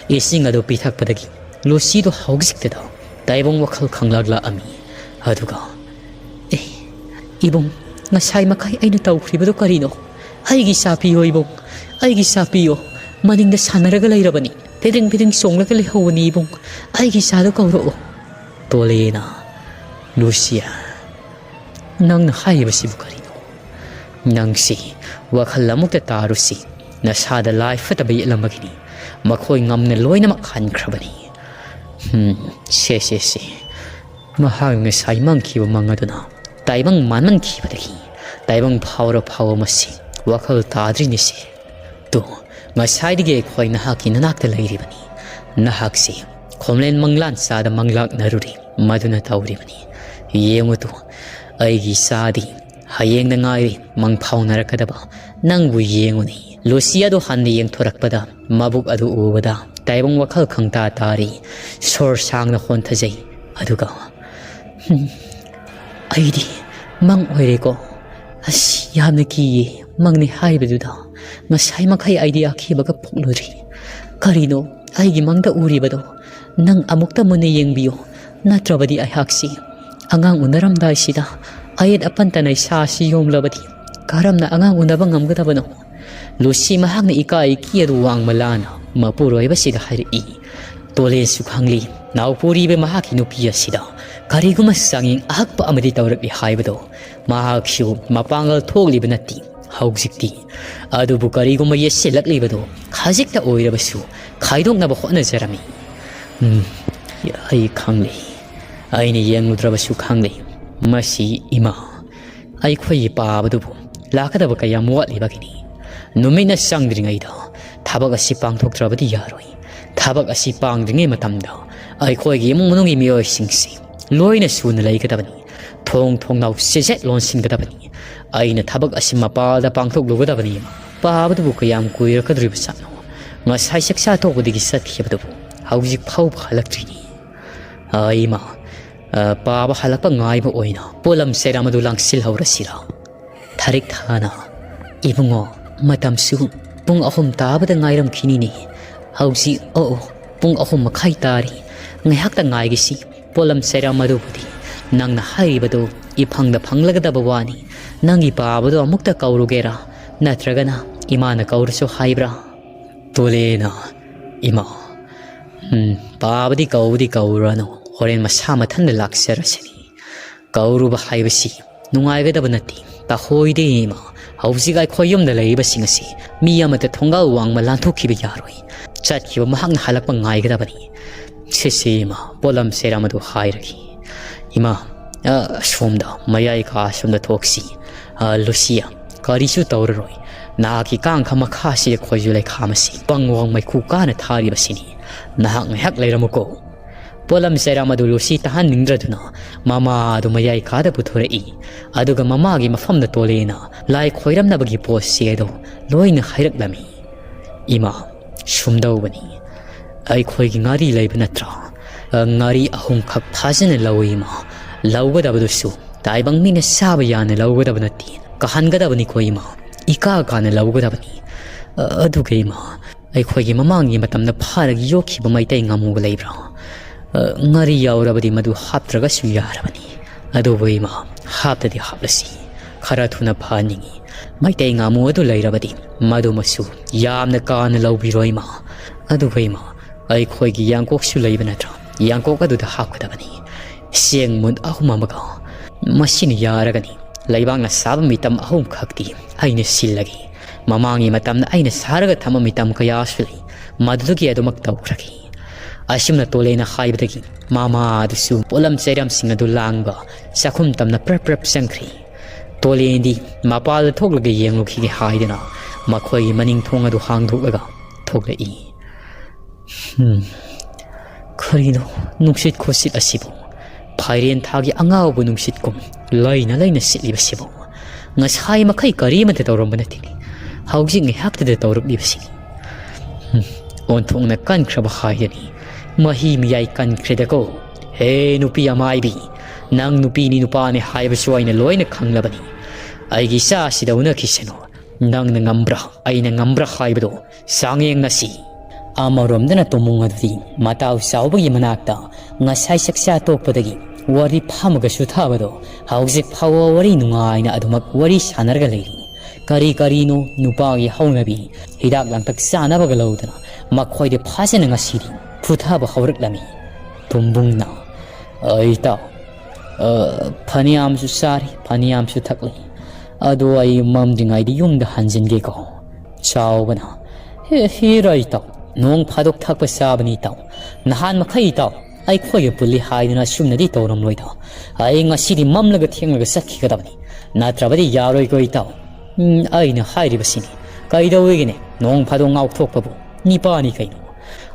ꯏꯁꯤꯡ ꯑꯗꯨ ꯄꯤꯊꯛꯄꯗꯒꯤ ꯂꯨꯁꯤꯗꯨ ꯍꯧꯖꯤꯛꯇꯗ ꯇꯥꯏꯕꯪ ꯋꯥꯈꯜ ꯈꯪꯂꯛꯂꯛꯑꯝꯃꯤ꯫ ꯑꯗꯨꯒ, "ꯑꯦ, ꯏꯕꯨꯡ, ꯉꯁꯥꯏ ꯃꯈꯩ ꯑꯩꯅ ꯇꯧꯈ꯭ꯔꯤꯕꯗꯨ ꯀꯔꯤꯅꯣ? ꯑꯩꯒꯤ ꯏꯆꯥ ꯄꯤꯌꯣ ꯏꯕꯨꯡ, ꯑꯩꯒꯤ ꯏꯆꯥ ꯄꯤꯌꯣ꯫ ꯃꯅꯤꯡꯗ ꯁꯥꯟꯅꯔꯒ ꯂꯩꯔꯕꯅꯤ, ꯐꯤꯗ꯭ꯔꯤꯡ ꯐꯤꯗ꯭ꯔꯤꯡ ꯆꯣꯡꯂꯒ ꯂꯩꯍꯧꯕꯅꯤ ꯏꯕꯨꯡ꯫ ꯑꯩꯒꯤ ꯏꯆꯥꯗꯨ ꯀꯧꯔꯛꯑꯣ꯫ ꯇꯣꯂꯦꯅ, ꯂꯨꯁꯤꯌꯥ, ꯅꯪꯅ ꯍꯥꯏꯔꯤꯕꯁꯤꯕꯨ ꯀꯔꯤꯅꯣ? ꯅꯪꯁꯤ ꯋꯥꯈꯜ ꯑꯃꯨꯛꯇ ꯇꯥꯔꯨꯁꯤ꯫ ꯅꯁꯥꯗ ꯂꯥꯏ ꯐꯠꯇꯕ ꯌꯦꯠꯂꯝꯕꯒꯤꯅꯤ꯫ ꯃꯈꯣꯏ ꯉꯝꯅ ꯂꯣꯏꯅꯃꯛ ꯍꯟꯈ꯭ꯔꯕꯅꯤ꯫ ꯍꯝ, ꯁꯦ, ꯁꯦ, ꯁꯦ꯫ ꯃꯍꯥꯛ ꯉꯁꯥꯏ ꯃꯪꯈꯤꯕ ꯃꯪ ꯑꯗꯨꯅ ꯇꯥꯏꯕꯪ ꯃꯥꯟꯃꯟꯈꯤꯕꯗꯒꯤ ꯇꯥꯏꯕꯪ ꯐꯥꯎꯔ ꯐꯥꯎꯕ ꯃꯁꯤ ꯋꯥꯈꯜ ꯇꯥꯗ꯭ꯔꯤꯅꯤꯁꯦ꯫ ꯇꯨ, ꯉꯁꯥꯏꯗꯒꯤ ꯑꯩꯈꯣꯏ ꯅꯍꯥꯛꯀꯤ ꯅꯅꯥꯛꯇ ꯂꯩꯔꯤꯕꯅꯤ꯫ ꯅꯍꯥꯛꯁꯤ ꯈꯣꯝꯂꯦꯟ ꯃꯪꯂꯥꯟ ꯆꯥꯗ ꯃꯪꯂꯥꯛꯅꯔꯨꯔꯤ꯫ ꯃꯗꯨꯅ ꯇꯧꯔꯤꯕꯅꯤ꯫ ꯌꯦꯡꯉꯨ ꯇꯨ, ꯑꯩꯒꯤ ꯏꯆꯥꯗꯤ ꯍꯌꯦꯡꯗ ꯉꯥꯏꯔꯤ ꯃꯪ ꯐꯥꯎꯅꯔꯛꯀꯗꯕ꯫ ꯅꯪꯕꯨ ꯌꯦꯡꯉꯨꯅꯤ꯫ ꯂꯨꯁꯤ ꯑꯗꯨ ꯍꯟꯅ ꯌꯦꯡꯊꯣꯔꯛꯄꯗ, ꯃꯕꯨꯛ ꯑꯗꯨ ꯎꯕꯗ ꯇꯥꯏꯕꯪ ꯋꯥꯈꯜ ꯈꯪꯇꯥ ꯇꯥꯔꯤ꯫ ꯁꯣꯔ ꯁꯥꯡꯅ ꯍꯣꯟꯊꯖꯩ꯫ ꯑꯗꯨꯒ, "ꯍꯝ, ꯑꯩꯗꯤ ꯃꯪ ꯑꯣꯏꯔꯦꯀꯣ꯫ ꯑꯁ, ꯌꯥꯝꯅ ꯀꯤꯌꯦ꯫ ꯃꯪꯅꯤ ꯍꯥꯏꯕꯗꯨꯗ ꯉꯁꯥꯏ ꯃꯈꯩ ꯑꯩꯗꯤ ꯑꯀꯤꯕꯒ ꯄꯣꯛꯂꯨꯔꯦ꯫ ꯀꯔꯤꯅꯣ ꯑꯩꯒꯤ ꯃꯪꯗ ꯎꯔꯤꯕꯗꯣ? ꯅꯪ ꯑꯃꯨꯛꯇ ꯃꯨꯟꯅ ꯌꯦꯡꯕꯤꯌꯨ, ꯅꯠꯇ꯭ꯔꯕꯗꯤ ꯑꯩꯍꯥꯛꯁꯤ ꯑꯉꯥꯡ ꯎꯅꯔꯝꯗꯥꯏꯁꯤꯗ ꯑꯌꯦꯠ ꯑꯄꯟꯇ ꯅꯩꯁꯥ ꯑꯁꯤ ꯌꯣꯝꯂꯕꯗꯤ ꯀꯔꯝꯅ ꯑꯉꯥꯡ ꯎꯅꯕ ꯉꯝꯒꯗꯕꯅꯣ?" ꯂꯨꯁꯤ ꯃꯍꯥꯛꯅ ꯏꯀꯥꯏ ꯏꯀꯤ ꯑꯗꯨ ꯋꯥꯡꯃ ꯂꯥꯅ ꯃꯄꯨꯔꯣꯏꯕꯁꯤꯗ ꯍꯥꯏꯔꯛꯏ꯫ ꯇꯣꯂꯦꯟꯁꯨ ꯈꯪꯂꯤ, ꯅꯥꯎꯄꯨꯔꯤꯕ ꯃꯍꯥꯛꯀꯤ ꯅꯨꯄꯤ ꯑꯁꯤꯗ ꯀꯔꯤꯒꯨꯝꯕ ꯆꯥꯡꯌꯦꯡ ꯑꯍꯛꯄ ꯑꯃꯗꯤ ꯇꯧꯔꯛꯂꯤ ꯍꯥꯏꯕꯗꯣ꯫ ꯃꯍꯥꯛꯁꯨ ꯃꯄꯥꯡꯒꯜ ꯊꯣꯛꯂꯤꯕ ꯅꯠꯇꯦ ꯍꯧꯖꯤꯛꯇꯤ꯫ ꯑꯗꯨꯕꯨ ꯀꯔꯤꯒꯨꯝꯕ ꯌꯦꯠꯁꯤꯜꯂꯛꯂꯤꯕꯗꯣ ꯈꯖꯤꯛꯇ ꯑꯣꯏꯔꯕꯁꯨ ꯈꯥꯏꯗꯣꯛꯅꯕ ꯍꯣꯠꯅꯖꯔꯝꯃꯤ꯫ ꯎꯝ, ꯑꯩ ꯈꯪꯂꯤ꯫ ꯑꯩꯅ ꯌꯦꯡꯂꯨꯗ꯭ꯔꯕꯁꯨ ꯈꯪꯂꯤ꯫ ꯃꯁꯤ ꯏꯃꯥ, ꯑꯩꯈꯣꯏꯒꯤ ꯄꯥꯕꯗꯨꯕꯨ ꯂꯥꯛꯀꯗꯕ ꯀꯌꯥꯝ ꯋꯥꯠꯂꯤꯕꯒꯤꯅꯤ꯫ ꯅꯨꯃꯤꯠꯅ ꯆꯪꯗ꯭ꯔꯤꯉꯩꯗ ꯊꯕꯛ ꯑꯁꯤ ꯄꯥꯡꯊꯣꯛꯇ꯭ꯔꯕꯗꯤ ꯌꯥꯔꯣꯏ꯫ ꯊꯕꯛ ꯑꯁꯤ ꯄꯥꯡꯗ꯭ꯔꯤꯉꯩ ꯃꯇꯝꯗ ꯑꯩꯈꯣꯏꯒꯤ ꯏꯃꯨꯡ ꯃꯅꯨꯡꯒꯤ ꯃꯤꯑꯣꯏꯁꯤꯡꯁꯤ ꯂꯣꯏꯅ ꯁꯨꯅ ꯂꯩꯒꯗꯕꯅꯤ꯫ ꯊꯣꯡ ꯊꯣꯡꯅꯥꯎ ꯁꯦꯖꯦꯠ ꯂꯣꯟꯁꯤꯟꯒꯗꯕꯅꯤ꯫ ꯑꯩꯅ ꯊꯕꯛ ꯑꯁꯤ ꯃꯄꯥꯜꯗ ꯄꯥꯡꯊꯣꯛꯂꯨꯒꯗꯕꯅꯤ꯫ ꯄꯥꯕꯗꯨꯕꯨ ꯀꯌꯥꯝ ꯀꯨꯏꯔꯛꯀꯗꯧꯔꯤꯕ ꯖꯥꯠꯅꯣ? ꯉꯁꯥꯏ ꯆꯥꯛꯆꯥ ꯇꯣꯛꯄꯗꯒꯤ ꯆꯠꯈꯤꯕꯗꯨꯕꯨ ꯍꯧꯖꯤꯛ ꯐꯥꯎꯕ ꯍꯜꯂꯛꯇ꯭ꯔꯤꯅꯤ꯫ ꯑ, ꯏꯃꯥ, ꯑ, ꯄꯥꯕ ꯍꯜꯂꯛꯄ ꯉꯥꯏꯕ ꯑꯣꯏꯅ ꯄꯣꯠꯂꯝ ꯆꯩꯔꯝ ꯑꯗꯨ ꯂꯥꯡꯁꯤꯜꯍꯧꯔꯁꯤꯔꯥ? ꯊꯥꯔꯤꯛ ꯊꯥꯅ, "ꯏꯕꯨꯡꯉꯣ, ꯃꯇꯝꯁꯨ ꯄꯨꯡ ꯑꯍꯨꯝ ꯇꯥꯕꯗ ꯉꯥꯏꯔꯝꯈꯤꯅꯤꯅꯦ꯫ ꯍꯧꯖꯤꯛ, ꯑꯣ, ꯑꯣ, ꯄꯨꯡ ꯑꯍꯨꯝ ꯃꯈꯥꯏ ꯇꯥꯔꯤ꯫ ꯉꯥꯏꯍꯥꯛꯇ ꯉꯥꯏꯒꯤꯁꯤ꯫ ꯄꯣꯠꯂꯝ ꯆꯩꯔꯝ ꯑꯗꯨꯕꯨꯗꯤ ꯅꯪꯅ ꯍꯥꯏꯔꯤꯕꯗꯨ ꯏꯐꯪꯗ ꯐꯪꯂꯒꯗꯕ ꯋꯥꯅꯤ꯫ ꯅꯪꯒꯤ ꯄꯥꯕꯗꯣ ꯑꯃꯨꯛꯇ ꯀꯧꯔꯨꯒꯦꯔꯥ? ꯅꯠꯇ꯭ꯔꯒꯅ ꯏꯃꯥꯅ ꯀꯧꯔꯁꯨ ꯍꯥꯏꯕ꯭ꯔꯥ?" ꯇꯣꯂꯦꯅ, "ꯏꯃꯥ, ꯎꯝ, ꯄꯥꯕꯗꯤ ꯀꯧꯕꯗꯤ ꯀꯧꯔꯨꯔꯅꯨ, ꯍꯣꯔꯦꯟ ꯃꯁꯥ ꯃꯊꯟꯇ ꯂꯥꯛꯆꯔꯁꯅꯤ꯫ ꯀꯧꯔꯨꯕ ꯍꯥꯏꯕꯁꯤ ꯅꯨꯡꯉꯥꯏꯒꯗꯕ ꯅꯠꯇꯦ꯫ ꯇꯥꯍꯣꯏꯗꯦ ꯏꯃꯥ, ꯍꯧꯖꯤꯛ ꯑꯩꯈꯣꯏ ꯌꯨꯝꯗ ꯂꯩꯔꯤꯕꯁꯤꯡ ꯑꯁꯤ ꯃꯤ ꯑꯃꯠꯇ ꯊꯣꯡꯒꯥꯜ ꯋꯥꯡꯃ ꯂꯥꯟꯊꯣꯛꯈꯤꯕ ꯌꯥꯔꯣꯏ꯫ ꯆꯠꯈꯤꯕ ꯃꯍꯥꯛꯅ ꯍꯜꯂꯛꯄ ꯉꯥꯏꯒꯗꯕꯅꯤ꯫ ꯁꯦ ꯁꯦ ꯏꯃꯥ, ꯄꯣꯠꯂꯝ ꯆꯩꯔꯝ ꯑꯗꯨ ꯍꯥꯏꯔꯒꯦ꯫ ꯏꯃꯥ, ꯑ, ꯁꯣꯝꯗ, ꯃꯌꯥꯏ ꯀꯥ ꯁꯣꯝꯗ ꯊꯣꯛꯁꯤ꯫ ꯑ, ꯂꯨꯁꯤꯌꯥ, ꯀꯔꯤꯁꯨ ꯇꯧꯔꯔꯣꯏ꯫ ꯅꯍꯥꯛꯀꯤ ꯀꯥꯡꯈ ꯃꯈꯥꯁꯤꯗ ꯈꯣꯏꯖꯨ ꯂꯩꯈꯥꯝ ꯑꯁꯤ ꯄꯪꯋꯥꯡ ꯃꯩꯈꯨ ꯀꯥꯅ ꯊꯥꯔꯤꯕꯁꯤꯅꯤ꯫ ꯅꯍꯥꯛ ꯉꯥꯏꯍꯥꯛ ꯂꯩꯔꯝꯃꯨꯀꯣ꯫ ꯄꯣꯠꯂꯝ ꯆꯩꯔꯝ ꯑꯗꯨ ꯂꯨꯁꯤ ꯇꯥꯍꯟꯅꯤꯡꯗ꯭ꯔꯗꯨꯅ ꯃꯃꯥ ꯑꯗꯨ ꯃꯌꯥꯏ ꯀꯥꯗ ꯄꯨꯊꯣꯔꯛꯏ꯫ ꯑꯗꯨꯒ ꯃꯃꯥꯒꯤ ꯃꯐꯝꯗ ꯇꯣꯂꯦꯅ ꯂꯥꯏ ꯈꯣꯏꯔꯝꯅꯕꯒꯤ ꯄꯣꯠ ꯆꯩ ꯑꯗꯨ ꯂꯣꯏꯅ ꯍꯩꯔꯛꯂꯝꯃꯤ꯫ "ꯏꯃꯥ, ꯁꯨꯝꯗꯧꯕꯅꯤ꯫ ꯑꯩꯈꯣꯏꯒꯤ ꯉꯥꯔꯤ ꯂꯩꯕ ꯅꯠꯇ꯭ꯔꯥ? ꯑ, ꯉꯥꯔꯤ ꯑꯍꯨꯝꯈꯛ ꯐꯥꯖꯅ ꯂꯧꯏ ꯏꯃꯥ꯫ ꯂꯧꯒꯗꯕꯗꯨꯁꯨ ꯇꯥꯏꯕꯪ ꯃꯤꯅ ꯆꯥꯕ ꯌꯥꯅ ꯂꯧꯒꯗꯕ ꯅꯠꯇꯦ꯫ ꯀꯥꯍꯟꯒꯗꯕꯅꯤꯀꯣ ꯏꯃꯥ꯫ ꯏꯀꯥ ꯀꯥꯅ ꯂꯧꯒꯗꯕꯅꯤ꯫ ꯑ, ꯑꯗꯨꯒ ꯏꯃꯥ, ꯑꯩꯈꯣꯏꯒꯤ ꯃꯃꯥꯡꯒꯤ ꯃꯇꯝꯗ ꯐꯥꯔꯒ ꯌꯣꯛꯈꯤꯕ ꯃꯩꯇꯩ ꯉꯥꯃꯨꯒ ꯂꯩꯕ꯭ꯔꯥ? ꯑ, ꯉꯥꯔꯤ ꯌꯥꯎꯔꯕꯗꯤ ꯃꯗꯨ ꯍꯥꯞꯇ꯭ꯔꯒꯁꯨ ꯌꯥꯔꯕꯅꯤ꯫ ꯑꯗꯨꯕꯨ ꯏꯃꯥ, ꯍꯥꯞꯇꯗꯤ ꯍꯥꯞꯂꯁꯤ꯫ ꯈꯔ ꯊꯨꯅ ꯐꯍꯟꯅꯤꯡꯏ꯫ ꯃꯩꯇꯩ ꯉꯥꯃꯨ ꯑꯗꯨ ꯂꯩꯔꯕꯗꯤ ꯃꯗꯨꯃꯁꯨ ꯌꯥꯝꯅ ꯀꯥꯅ ꯂꯧꯕꯤꯔꯣ ꯏꯃꯥ꯫ ꯑꯗꯨꯒ ꯏꯃꯥ, ꯑꯩꯈꯣꯏꯒꯤ ꯌꯥꯡꯀꯣꯛꯁꯨ ꯂꯩꯕ ꯅꯠꯇ꯭ꯔꯥ? ꯌꯥꯡꯀꯣꯛ ꯑꯗꯨꯗ ꯍꯥꯞꯀꯗꯕꯅꯤ꯫ ꯆꯦꯡ ꯃꯨꯟ ꯑꯍꯨꯝ ꯑꯃꯒ꯫ ꯃꯁꯤꯅ ꯌꯥꯔꯒꯅꯤ꯫ ꯂꯩꯕꯥꯛꯅ ꯁꯥꯕ ꯃꯤꯇꯝ ꯑꯍꯨꯝ ꯈꯛꯇꯤ ꯑꯩꯅ ꯁꯤꯜꯂꯒꯦ꯫ ꯃꯃꯥꯡꯒꯤ ꯃꯇꯝꯗ ꯑꯩꯅ ꯁꯥꯔꯒ ꯊꯝꯕ ꯃꯤꯇꯝ ꯀꯌꯥꯁꯨ ꯂꯩ꯫ ꯃꯗꯨꯗꯒꯤ ꯑꯗꯨꯃꯛ ꯇꯧꯈ꯭ꯔꯒꯦ꯫ ꯑꯁꯨꯝꯅ ꯇꯣꯂꯦꯅ ꯍꯥꯏꯕꯗꯒꯤ ꯃꯃꯥ ꯑꯗꯨꯁꯨ ꯄꯣꯠꯂꯝ ꯆꯩꯔꯝꯁꯤꯡ ꯑꯗꯨ ꯂꯥꯡꯕ ꯆꯥꯛꯈꯨꯝ ꯇꯝꯅ ꯄ꯭ꯔꯞ ꯄ꯭ꯔꯞ ꯆꯪꯈ꯭ꯔꯤ꯫ ꯇꯣꯂꯦꯟꯗꯤ ꯃꯄꯥꯜꯗ ꯊꯣꯛꯂꯒ ꯌꯦꯡꯂꯨꯈꯤꯒꯦ ꯍꯥꯏꯗꯨꯅ ꯃꯈꯣꯏꯒꯤ ꯃꯅꯤꯡ ꯊꯣꯡ ꯑꯗꯨ ꯍꯥꯡꯗꯣꯛꯂꯒ ꯊꯣꯛꯂꯛꯏ꯫ "ꯍꯝ, ꯀꯔꯤꯅꯣ ꯅꯨꯡꯁꯤꯠ ꯈꯨꯁꯤꯠ ꯑꯁꯤꯕꯨ? ꯐꯥꯏꯔꯦꯟ ꯊꯥꯒꯤ ꯑꯉꯥꯎꯕ ꯅꯨꯡꯁꯤꯠꯀꯨꯝ ꯂꯩꯅ ꯂꯩꯅ ꯁꯤꯠꯂꯤꯕꯁꯤꯕꯨ? ꯉꯁꯥꯏ ꯃꯈꯩ ꯀꯔꯤꯃꯠꯇ ꯇꯧꯔꯝꯕ ꯅꯠꯇꯦꯅꯦ, ꯍꯧꯖꯤꯛ ꯉꯥꯏꯍꯥꯛꯇꯗ ꯇꯧꯔꯛꯂꯤꯕꯁꯤꯅꯤ꯫ ꯍꯝ, ꯑꯣꯟꯊꯣꯛꯅ ꯀꯟꯈ꯭ꯔꯕ ꯍꯥꯏꯗꯨꯅꯤ꯫ ꯃꯍꯤ ꯃꯌꯥꯏ ꯀꯟꯈ꯭ꯔꯦꯗꯀꯣ꯫ ꯍꯦ ꯅꯨꯄꯤ ꯑꯃꯥꯏꯕꯤ, ꯅꯪ ꯅꯨꯄꯤꯅꯤ ꯅꯨꯄꯥꯅꯤ ꯍꯥꯏꯕꯁꯨ ꯑꯩꯅ ꯂꯣꯏꯅ ꯈꯪꯂꯕꯅꯤ꯫ ꯑꯩꯒꯤ ꯏꯆꯥꯁꯤꯗ ꯎꯅꯈꯤꯁꯅꯨ꯫ ꯅꯪꯅ ꯉꯝꯕ꯭ꯔꯥ, ꯑꯩꯅ ꯉꯝꯕ꯭ꯔꯥ ꯍꯥꯏꯕꯗꯣ ꯆꯥꯡꯌꯦꯡꯅꯁꯤ꯫" ꯑꯃꯔꯣꯝꯗꯅ ꯇꯣꯃꯨꯡ ꯑꯗꯨꯗꯤ ꯃꯇꯥꯎ ꯆꯥꯎꯕꯒꯤ ꯃꯅꯥꯛꯇ ꯉꯁꯥꯏ ꯆꯥꯛꯆꯥ ꯇꯣꯛꯄꯗꯒꯤ ꯋꯥꯔꯤ ꯐꯝꯃꯒꯁꯨ ꯊꯥꯕꯗꯣ ꯍꯧꯖꯤꯛ ꯐꯥꯎꯕ ꯋꯥꯔꯤ ꯅꯨꯡꯉꯥꯏꯅ ꯑꯗꯨꯃꯛ ꯋꯥꯔꯤ ꯁꯥꯟꯅꯔꯒ ꯂꯩꯔꯤ꯫ ꯀꯔꯤ ꯀꯔꯤꯅꯣ ꯅꯨꯄꯥꯒꯤ ꯍꯧꯅꯕꯤ, ꯍꯤꯗꯥꯛ ꯂꯥꯡꯊꯛ ꯆꯥꯅꯕꯒ ꯂꯧꯗꯅ ꯃꯈꯣꯏꯗꯤ ꯐꯖꯅ ꯉꯁꯤꯗꯤ ꯐꯨꯊꯕ ꯍꯧꯔꯛꯂꯝꯃꯤ꯫ ꯇꯨꯝꯕꯨꯡꯅ, "ꯑ, ꯏꯇꯥꯎ, ꯑ, ꯐꯅꯌꯥꯝꯁꯨ ꯆꯥꯔꯤ, ꯐꯅꯌꯥꯝꯁꯨ ꯊꯛꯂꯤ꯫ ꯑꯗꯣ ꯑꯩ ꯃꯝꯗ꯭ꯔꯤꯉꯩꯗ ꯌꯨꯝꯗ ꯍꯟꯖꯤꯟꯒꯦꯀꯣ꯫" ꯆꯥꯎꯕꯅ, "ꯍꯦ, ꯍꯦꯔꯥ ꯏꯇꯥꯎ, ꯅꯣꯡ ꯐꯥꯗꯣꯛ ꯊꯛꯄ ꯆꯥꯕꯅꯤ ꯏꯇꯥꯎ꯫ ꯅꯍꯥꯟ ꯃꯈꯩ ꯏꯇꯥꯎ ꯑꯩꯈꯣꯏꯒ ꯄꯨꯜꯂꯤ ꯍꯥꯏꯗꯨꯅ ꯑꯁꯨꯝꯅꯗꯤ ꯇꯧꯔꯝꯂꯣꯏꯗ꯫ ꯑꯩ ꯉꯁꯤꯗꯤ ꯃꯝꯂꯒ ꯊꯦꯡꯂꯒ ꯆꯠꯈꯤꯒꯗꯕꯅꯤ꯫ ꯅꯠꯇ꯭ꯔꯕꯗꯤ ꯌꯥꯔꯣꯏꯀꯣ ꯏꯇꯥꯎ꯫ ꯎꯝ, ꯑꯩꯅ ꯍꯥꯏꯔꯤꯕꯁꯤꯅꯤ꯫ ꯀꯩꯗꯧꯋꯦꯒꯦꯅꯦ? ꯅꯣꯡ ꯐꯥꯗꯣꯛ ꯉꯥꯎꯊꯣꯛꯄꯕꯨ꯫ ꯅꯤꯄꯥꯅꯤ ꯀꯩꯅꯣ꯫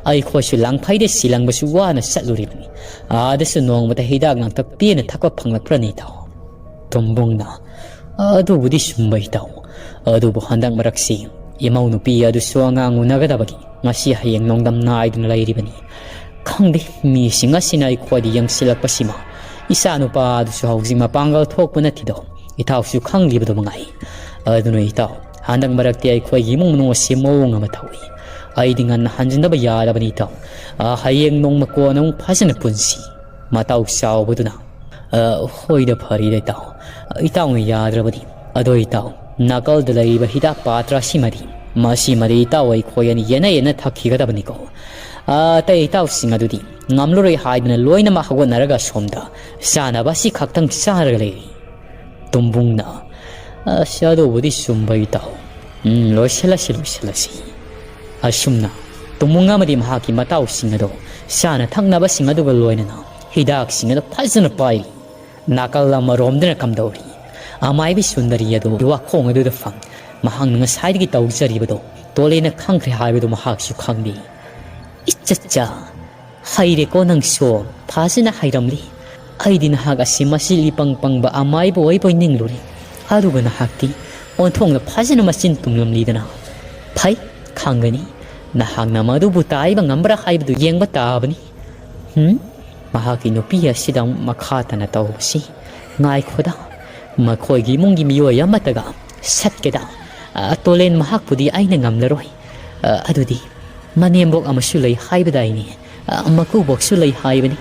ꯑꯩꯈꯣꯏꯁꯨ ꯂꯥꯡꯐꯩꯗ ꯁꯤꯂꯪꯕꯁꯨ ꯋꯥꯅ ꯆꯠꯂꯨꯔꯤꯕꯅꯤ꯫ ꯑꯥꯗꯁꯨ ꯅꯣꯡꯃꯇ ꯍꯤꯗꯥꯛ ꯂꯥꯡꯊꯛ ꯄꯦꯟꯅ ꯊꯛꯄ ꯐꯪꯂꯛꯄ꯭ꯔꯅꯦ ꯏꯇꯥꯎ?" ꯇꯣꯝꯕꯨꯡꯅ, "ꯑꯗꯨꯕꯨꯗꯤ ꯆꯨꯝꯕ ꯏꯇꯥꯎ꯫ ꯑꯗꯨꯕꯨ ꯍꯟꯗꯛ ꯃꯔꯛꯁꯤ ꯏꯃꯧ ꯅꯨꯄꯤ ꯑꯗꯨꯁꯨ ꯑꯉꯥꯡ ꯎꯅꯒꯗꯕꯒꯤ ꯉꯁꯤ ꯍꯌꯦꯡ ꯅꯣꯡꯗꯝ ꯅꯥꯏꯗꯨꯅ ꯂꯩꯔꯤꯕꯅꯤ꯫ ꯈꯪꯗꯦ, ꯃꯤꯁꯤꯡ ꯑꯁꯤꯅ ꯑꯩꯈꯣꯏꯗ ꯌꯦꯡꯁꯤꯜꯂꯛꯄꯁꯤꯃ꯫ ꯏꯆꯥ ꯅꯨꯄꯥ ꯑꯗꯨꯁꯨ ꯍꯧꯖꯤꯛ ꯃꯄꯥꯡꯒꯜ ꯊꯣꯛꯄ ꯅꯠꯇꯦꯗꯣ꯫ ꯏꯇꯥꯎꯁꯨ ꯈꯪꯂꯤꯕꯗꯨ ꯃꯉꯥꯏ꯫ ꯑꯗꯨꯅ ꯏꯇꯥꯎ, ꯍꯟꯗꯛ ꯃꯔꯛꯇꯤ ꯑꯩꯈꯣꯏꯒꯤ ꯏꯃꯨꯡ ꯃꯅꯨꯡ ꯑꯁꯤ ꯃꯑꯣꯡ ꯑꯃ ꯇꯧꯏ꯫ ꯑꯩꯗꯤ ꯉꯟꯅ ꯍꯟꯖꯤꯟꯗꯕ ꯌꯥꯗꯕꯅꯤ ꯏꯇꯥꯎ꯫ ꯑ, ꯍꯌꯦꯡ ꯅꯣꯡꯃ ꯀꯣꯟꯅ ꯑꯃꯨꯛ ꯐꯖꯅ ꯄꯨꯟꯁꯤ꯫" ꯃꯇꯥꯎ ꯆꯥꯎꯕꯗꯨꯅ, "ꯑ, ꯍꯣꯏꯗ, ꯐꯔꯦꯗ ꯏꯇꯥꯎ꯫ ꯏꯇꯥꯎꯅ ꯌꯥꯗ꯭ꯔꯕꯗꯤ꯫ ꯑꯗꯣ ꯏꯇꯥꯎ, ꯅꯥꯀꯜꯗ ꯂꯩꯔꯤꯕ ꯍꯤꯗꯥꯛ ꯄꯥꯇ꯭ꯔ ꯑꯁꯤꯃꯗꯤ, ꯃꯁꯤꯃꯗꯤ ꯏꯇꯥꯎ ꯑꯩꯈꯣꯏ ꯑꯅꯤ ꯌꯦꯟꯅ ꯌꯦꯟꯅ ꯊꯛꯈꯤꯒꯗꯕꯅꯤꯀꯣ꯫ ꯑ, ꯑꯇꯩ ꯏꯇꯥꯎꯁꯤꯡ ꯑꯗꯨꯗꯤ ꯉꯝꯂꯔꯣꯏ ꯍꯥꯏꯗꯨꯅ ꯂꯣꯏꯅꯃꯛ ꯍꯧꯒꯠꯅꯔꯒ ꯁꯣꯝꯗ ꯆꯥꯅꯕ ꯑꯁꯤ ꯈꯛꯇꯪ ꯆꯥꯔꯒ ꯂꯩꯔꯤ꯫" ꯇꯨꯝꯕꯨꯡꯅ, "ꯑꯁ, ꯑꯗꯨꯕꯨꯗꯤ ꯆꯨꯝꯕ ꯏꯇꯥꯎ꯫ ꯎꯝ, ꯂꯣꯏꯁꯤꯜꯂꯁꯤ, ꯂꯣꯏꯁꯤꯜꯂꯁꯤ꯫" ꯑꯁꯨꯝꯅ ꯇꯨꯝꯕꯨꯡ ꯑꯃꯗꯤ ꯃꯍꯥꯛꯀꯤ ꯃꯇꯥꯎꯁꯤꯡ ꯑꯗꯨ ꯆꯥꯅ ꯊꯛꯅꯕꯁꯤꯡ ꯑꯗꯨꯒ ꯂꯣꯏꯅꯅ ꯍꯤꯗꯥꯛꯁꯤꯡ ꯑꯗꯨ ꯐꯖꯅ ꯄꯥꯏꯔꯤ꯫ ꯅꯥꯀꯜ ꯑꯃꯔꯣꯝꯗꯅ ꯀꯝꯗꯧꯔꯤ? ꯑꯃꯥꯏꯕꯤ ꯁꯨꯟꯗꯔꯤ ꯑꯗꯨ ꯋꯥꯈꯣꯡ ꯑꯗꯨꯗ ꯐꯝ꯫ ꯃꯍꯥꯛꯅ ꯉꯁꯥꯏꯗꯒꯤ ꯇꯧꯖꯔꯤꯕꯗꯣ ꯇꯣꯂꯦꯅ ꯈꯪꯈ꯭ꯔꯦ ꯍꯥꯏꯕꯗꯨ ꯃꯍꯥꯛꯁꯨ ꯈꯪꯂꯤ꯫ "ꯏꯆꯠꯆꯥ, ꯍꯩꯔꯦꯀꯣ ꯅꯪꯁꯨ, ꯐꯖꯅ ꯍꯩꯔꯝꯂꯤ꯫ ꯑꯩꯗꯤ ꯅꯍꯥꯛ ꯑꯁꯤ ꯃꯆꯤꯜ ꯏꯄꯪ ꯄꯪꯕ ꯑꯃꯥꯏꯕ ꯑꯣꯏꯕꯣꯏ ꯅꯤꯡꯂꯨꯔꯦ꯫ ꯑꯗꯨꯒ ꯅꯍꯥꯛꯇꯤ ꯑꯣꯟꯊꯣꯛꯅ ꯐꯖꯅ ꯃꯆꯤꯟ ꯇꯨꯝꯂꯝꯂꯤꯗꯅ꯫ ꯐꯩ, ꯈꯪꯒꯅꯤ꯫ ꯅꯍꯥꯛꯅ ꯃꯗꯨꯕꯨ ꯇꯥꯏꯕ ꯉꯝꯕ꯭ꯔꯥ ꯍꯥꯏꯕꯗꯨ ꯌꯦꯡꯕ ꯇꯥꯕꯅꯤ꯫" ꯍꯨꯝ? ꯃꯍꯥꯛꯀꯤ ꯅꯨꯄꯤ ꯑꯁꯤꯗ ꯑꯃꯨꯛ ꯃꯈꯥ ꯇꯥꯅ ꯇꯧꯕꯁꯤ꯫ "ꯉꯥꯏꯈꯣꯗ, ꯃꯈꯣꯏꯒꯤ ꯏꯃꯨꯡꯒꯤ ꯃꯤꯑꯣꯏ ꯑꯃꯠꯇꯒ ꯁꯠꯀꯦꯗ꯫ ꯑ, ꯇꯣꯂꯦꯟ ꯃꯍꯥꯛꯄꯨꯗꯤ ꯑꯩꯅ ꯉꯝꯂꯔꯣꯏ꯫ ꯑ, ꯑꯗꯨꯗꯤ ꯃꯅꯦꯝꯕꯣꯛ ꯑꯃꯁꯨ ꯂꯩ ꯍꯥꯏꯕꯗꯥꯏꯅꯦ? ꯑ, ꯃꯀꯨꯕꯣꯛꯁꯨ ꯂꯩ ꯍꯥꯏꯕꯅꯤ꯫"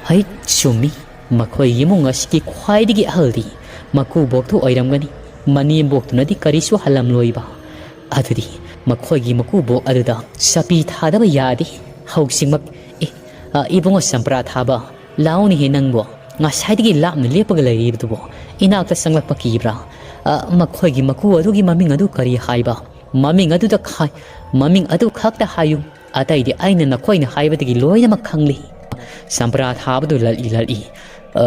"ꯍꯩ, ꯆꯨꯝꯃꯤ꯫ ꯃꯈꯣꯏꯒꯤ ꯏꯃꯨꯡ ꯑꯁꯤꯒꯤ ꯈ꯭ꯋꯥꯏꯗꯒꯤ ꯑꯍꯜꯗꯤ ꯃꯀꯨꯕꯣꯛꯇꯨ ꯑꯣꯏꯔꯝꯒꯅꯤ꯫ ꯃꯅꯦꯝꯕꯣꯛꯇꯨꯅꯗꯤ ꯀꯔꯤꯁꯨ ꯍꯜꯂꯝꯂꯣꯏꯕ꯫ ꯑꯗꯨꯗꯤ ꯃꯈꯣꯏꯒꯤ ꯃꯀꯨꯕꯣꯛ ꯑꯗꯨꯗ ꯆꯄꯤ ꯊꯥꯗꯕ ꯌꯥꯗꯦ꯫ ꯍꯧꯖꯤꯛꯃꯛ, "ꯑꯦ, ꯑ, ꯏꯕꯨꯡꯉꯣ ꯆꯝꯄ꯭ꯔꯥ ꯊꯥꯕ, ꯂꯥꯛꯑꯣꯅꯦꯍꯦ ꯅꯪꯕꯣ꯫ ꯉꯁꯥꯏꯗꯒꯤ ꯂꯥꯞꯅ ꯂꯦꯞꯄꯒ ꯂꯩꯔꯤꯕꯗꯨꯕꯣ, ꯏꯅꯥꯛꯇ ꯆꯪꯂꯛꯄ ꯀꯤꯕ꯭ꯔꯥ?" ꯑ, ꯃꯈꯣꯏꯒꯤ ꯃꯀꯨ ꯑꯗꯨꯒꯤ ꯃꯃꯤꯡ ꯑꯗꯨ ꯀꯔꯤ ꯍꯥꯏꯕ? ꯃꯃꯤꯡ ꯑꯗꯨꯗ ꯈꯥꯏ-, ꯃꯃꯤꯡ ꯑꯗꯨ ꯈꯛꯇ ꯍꯥꯏꯌꯨ꯫ ꯑꯇꯩꯗꯤ ꯑꯩꯅ ꯅꯈꯣꯏꯅ ꯍꯥꯏꯕꯗꯒꯤ ꯂꯣꯏꯅꯃꯛ ꯈꯪꯂꯤ꯫ ꯆꯝꯄ꯭ꯔꯥ ꯊꯥꯕꯗꯨ ꯂꯠꯂꯤ ꯂꯠꯂꯤ꯫ "ꯑ,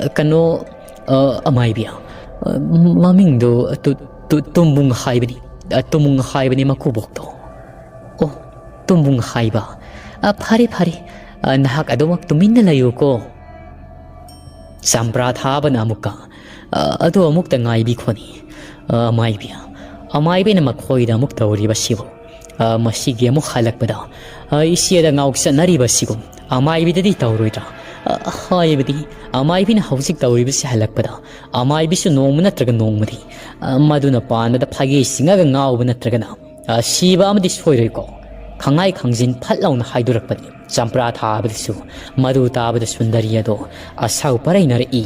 ꯑ, ꯀꯩꯅꯣ, ꯑ, ꯑꯃꯥꯏꯕꯤ, ꯑ, ꯃꯃꯤꯡꯗꯨ ꯇꯨ-, ꯇꯨ-, ꯇꯨꯝꯕꯨꯡ ꯍꯥꯏꯕꯅꯤ꯫ ꯑ, ꯇꯨꯝꯕꯨꯡ ꯍꯥꯏꯕꯅꯤ ꯃꯀꯨꯕꯣꯛꯇꯣ꯫" "ꯑꯣ, ꯇꯨꯝꯕꯨꯡ ꯍꯥꯏꯕ꯫ ꯑ, ꯐꯔꯦ, ꯐꯔꯦ꯫ ꯑ, ꯅꯍꯥꯛ ꯑꯗꯨꯃꯛ ꯇꯨꯃꯤꯟꯅ ꯂꯩꯌꯨꯀꯣ꯫" ꯆꯝꯄ꯭ꯔꯥ ꯊꯥꯕꯅ ꯑꯃꯨꯛꯀ, "ꯑ, ꯑꯗꯨ ꯑꯃꯨꯛꯇ ꯉꯥꯏꯕꯤꯈꯣꯅꯤ, ꯑ, ꯑꯃꯥꯏꯕꯤ꯫" ꯑꯃꯥꯏꯕꯤꯅ ꯃꯈꯣꯏꯗ ꯑꯃꯨꯛ ꯇꯧꯔꯤꯕꯁꯤꯕꯨ, ꯑ, ꯃꯁꯤꯒꯤ ꯑꯃꯨꯛ ꯍꯜꯂꯛꯄꯗ, ꯑ, ꯏꯆꯦꯗ ꯉꯥꯎꯆꯠꯅꯔꯤꯕꯁꯤꯒꯨꯝ ꯑꯃꯥꯏꯕꯤꯗꯗꯤ ꯇꯧꯔꯣꯏꯗ꯭ꯔꯥ? ꯑ, ꯍꯥꯏꯕꯗꯤ, ꯑꯃꯥꯏꯕꯤꯅ ꯍꯧꯖꯤꯛ ꯇꯧꯔꯤꯕꯁꯤ ꯍꯜꯂꯛꯄꯗ, ꯑꯃꯥꯏꯕꯤꯁꯨ ꯅꯣꯡꯃ ꯅꯠꯇ꯭ꯔꯒ ꯅꯣꯡꯃꯗꯤ, ꯑ, ꯃꯗꯨꯅ ꯄꯥꯟꯕꯗ ꯐꯥꯒꯦ ꯆꯤꯡꯉꯒ ꯉꯥꯎꯕ ꯅꯠꯇ꯭ꯔꯒꯅ, ꯑ, ꯁꯤꯕ ꯑꯃꯗꯤ ꯁꯣꯏꯔꯣꯏꯀꯣ꯫ ꯈꯪꯍꯥꯏ ꯈꯪꯖꯤꯟ ꯐꯠ ꯂꯥꯎꯅ ꯍꯥꯏꯗꯣꯔꯛꯄꯅꯤ꯫ ꯆꯝꯄ꯭ꯔꯥ ꯊꯥꯕꯗꯁꯨ ꯃꯗꯨ ꯇꯥꯕꯗ ꯁꯨꯟꯗꯔꯤ ꯑꯗꯣ ꯑꯁꯥꯎ ꯄꯔꯩꯅꯔꯛꯏ꯫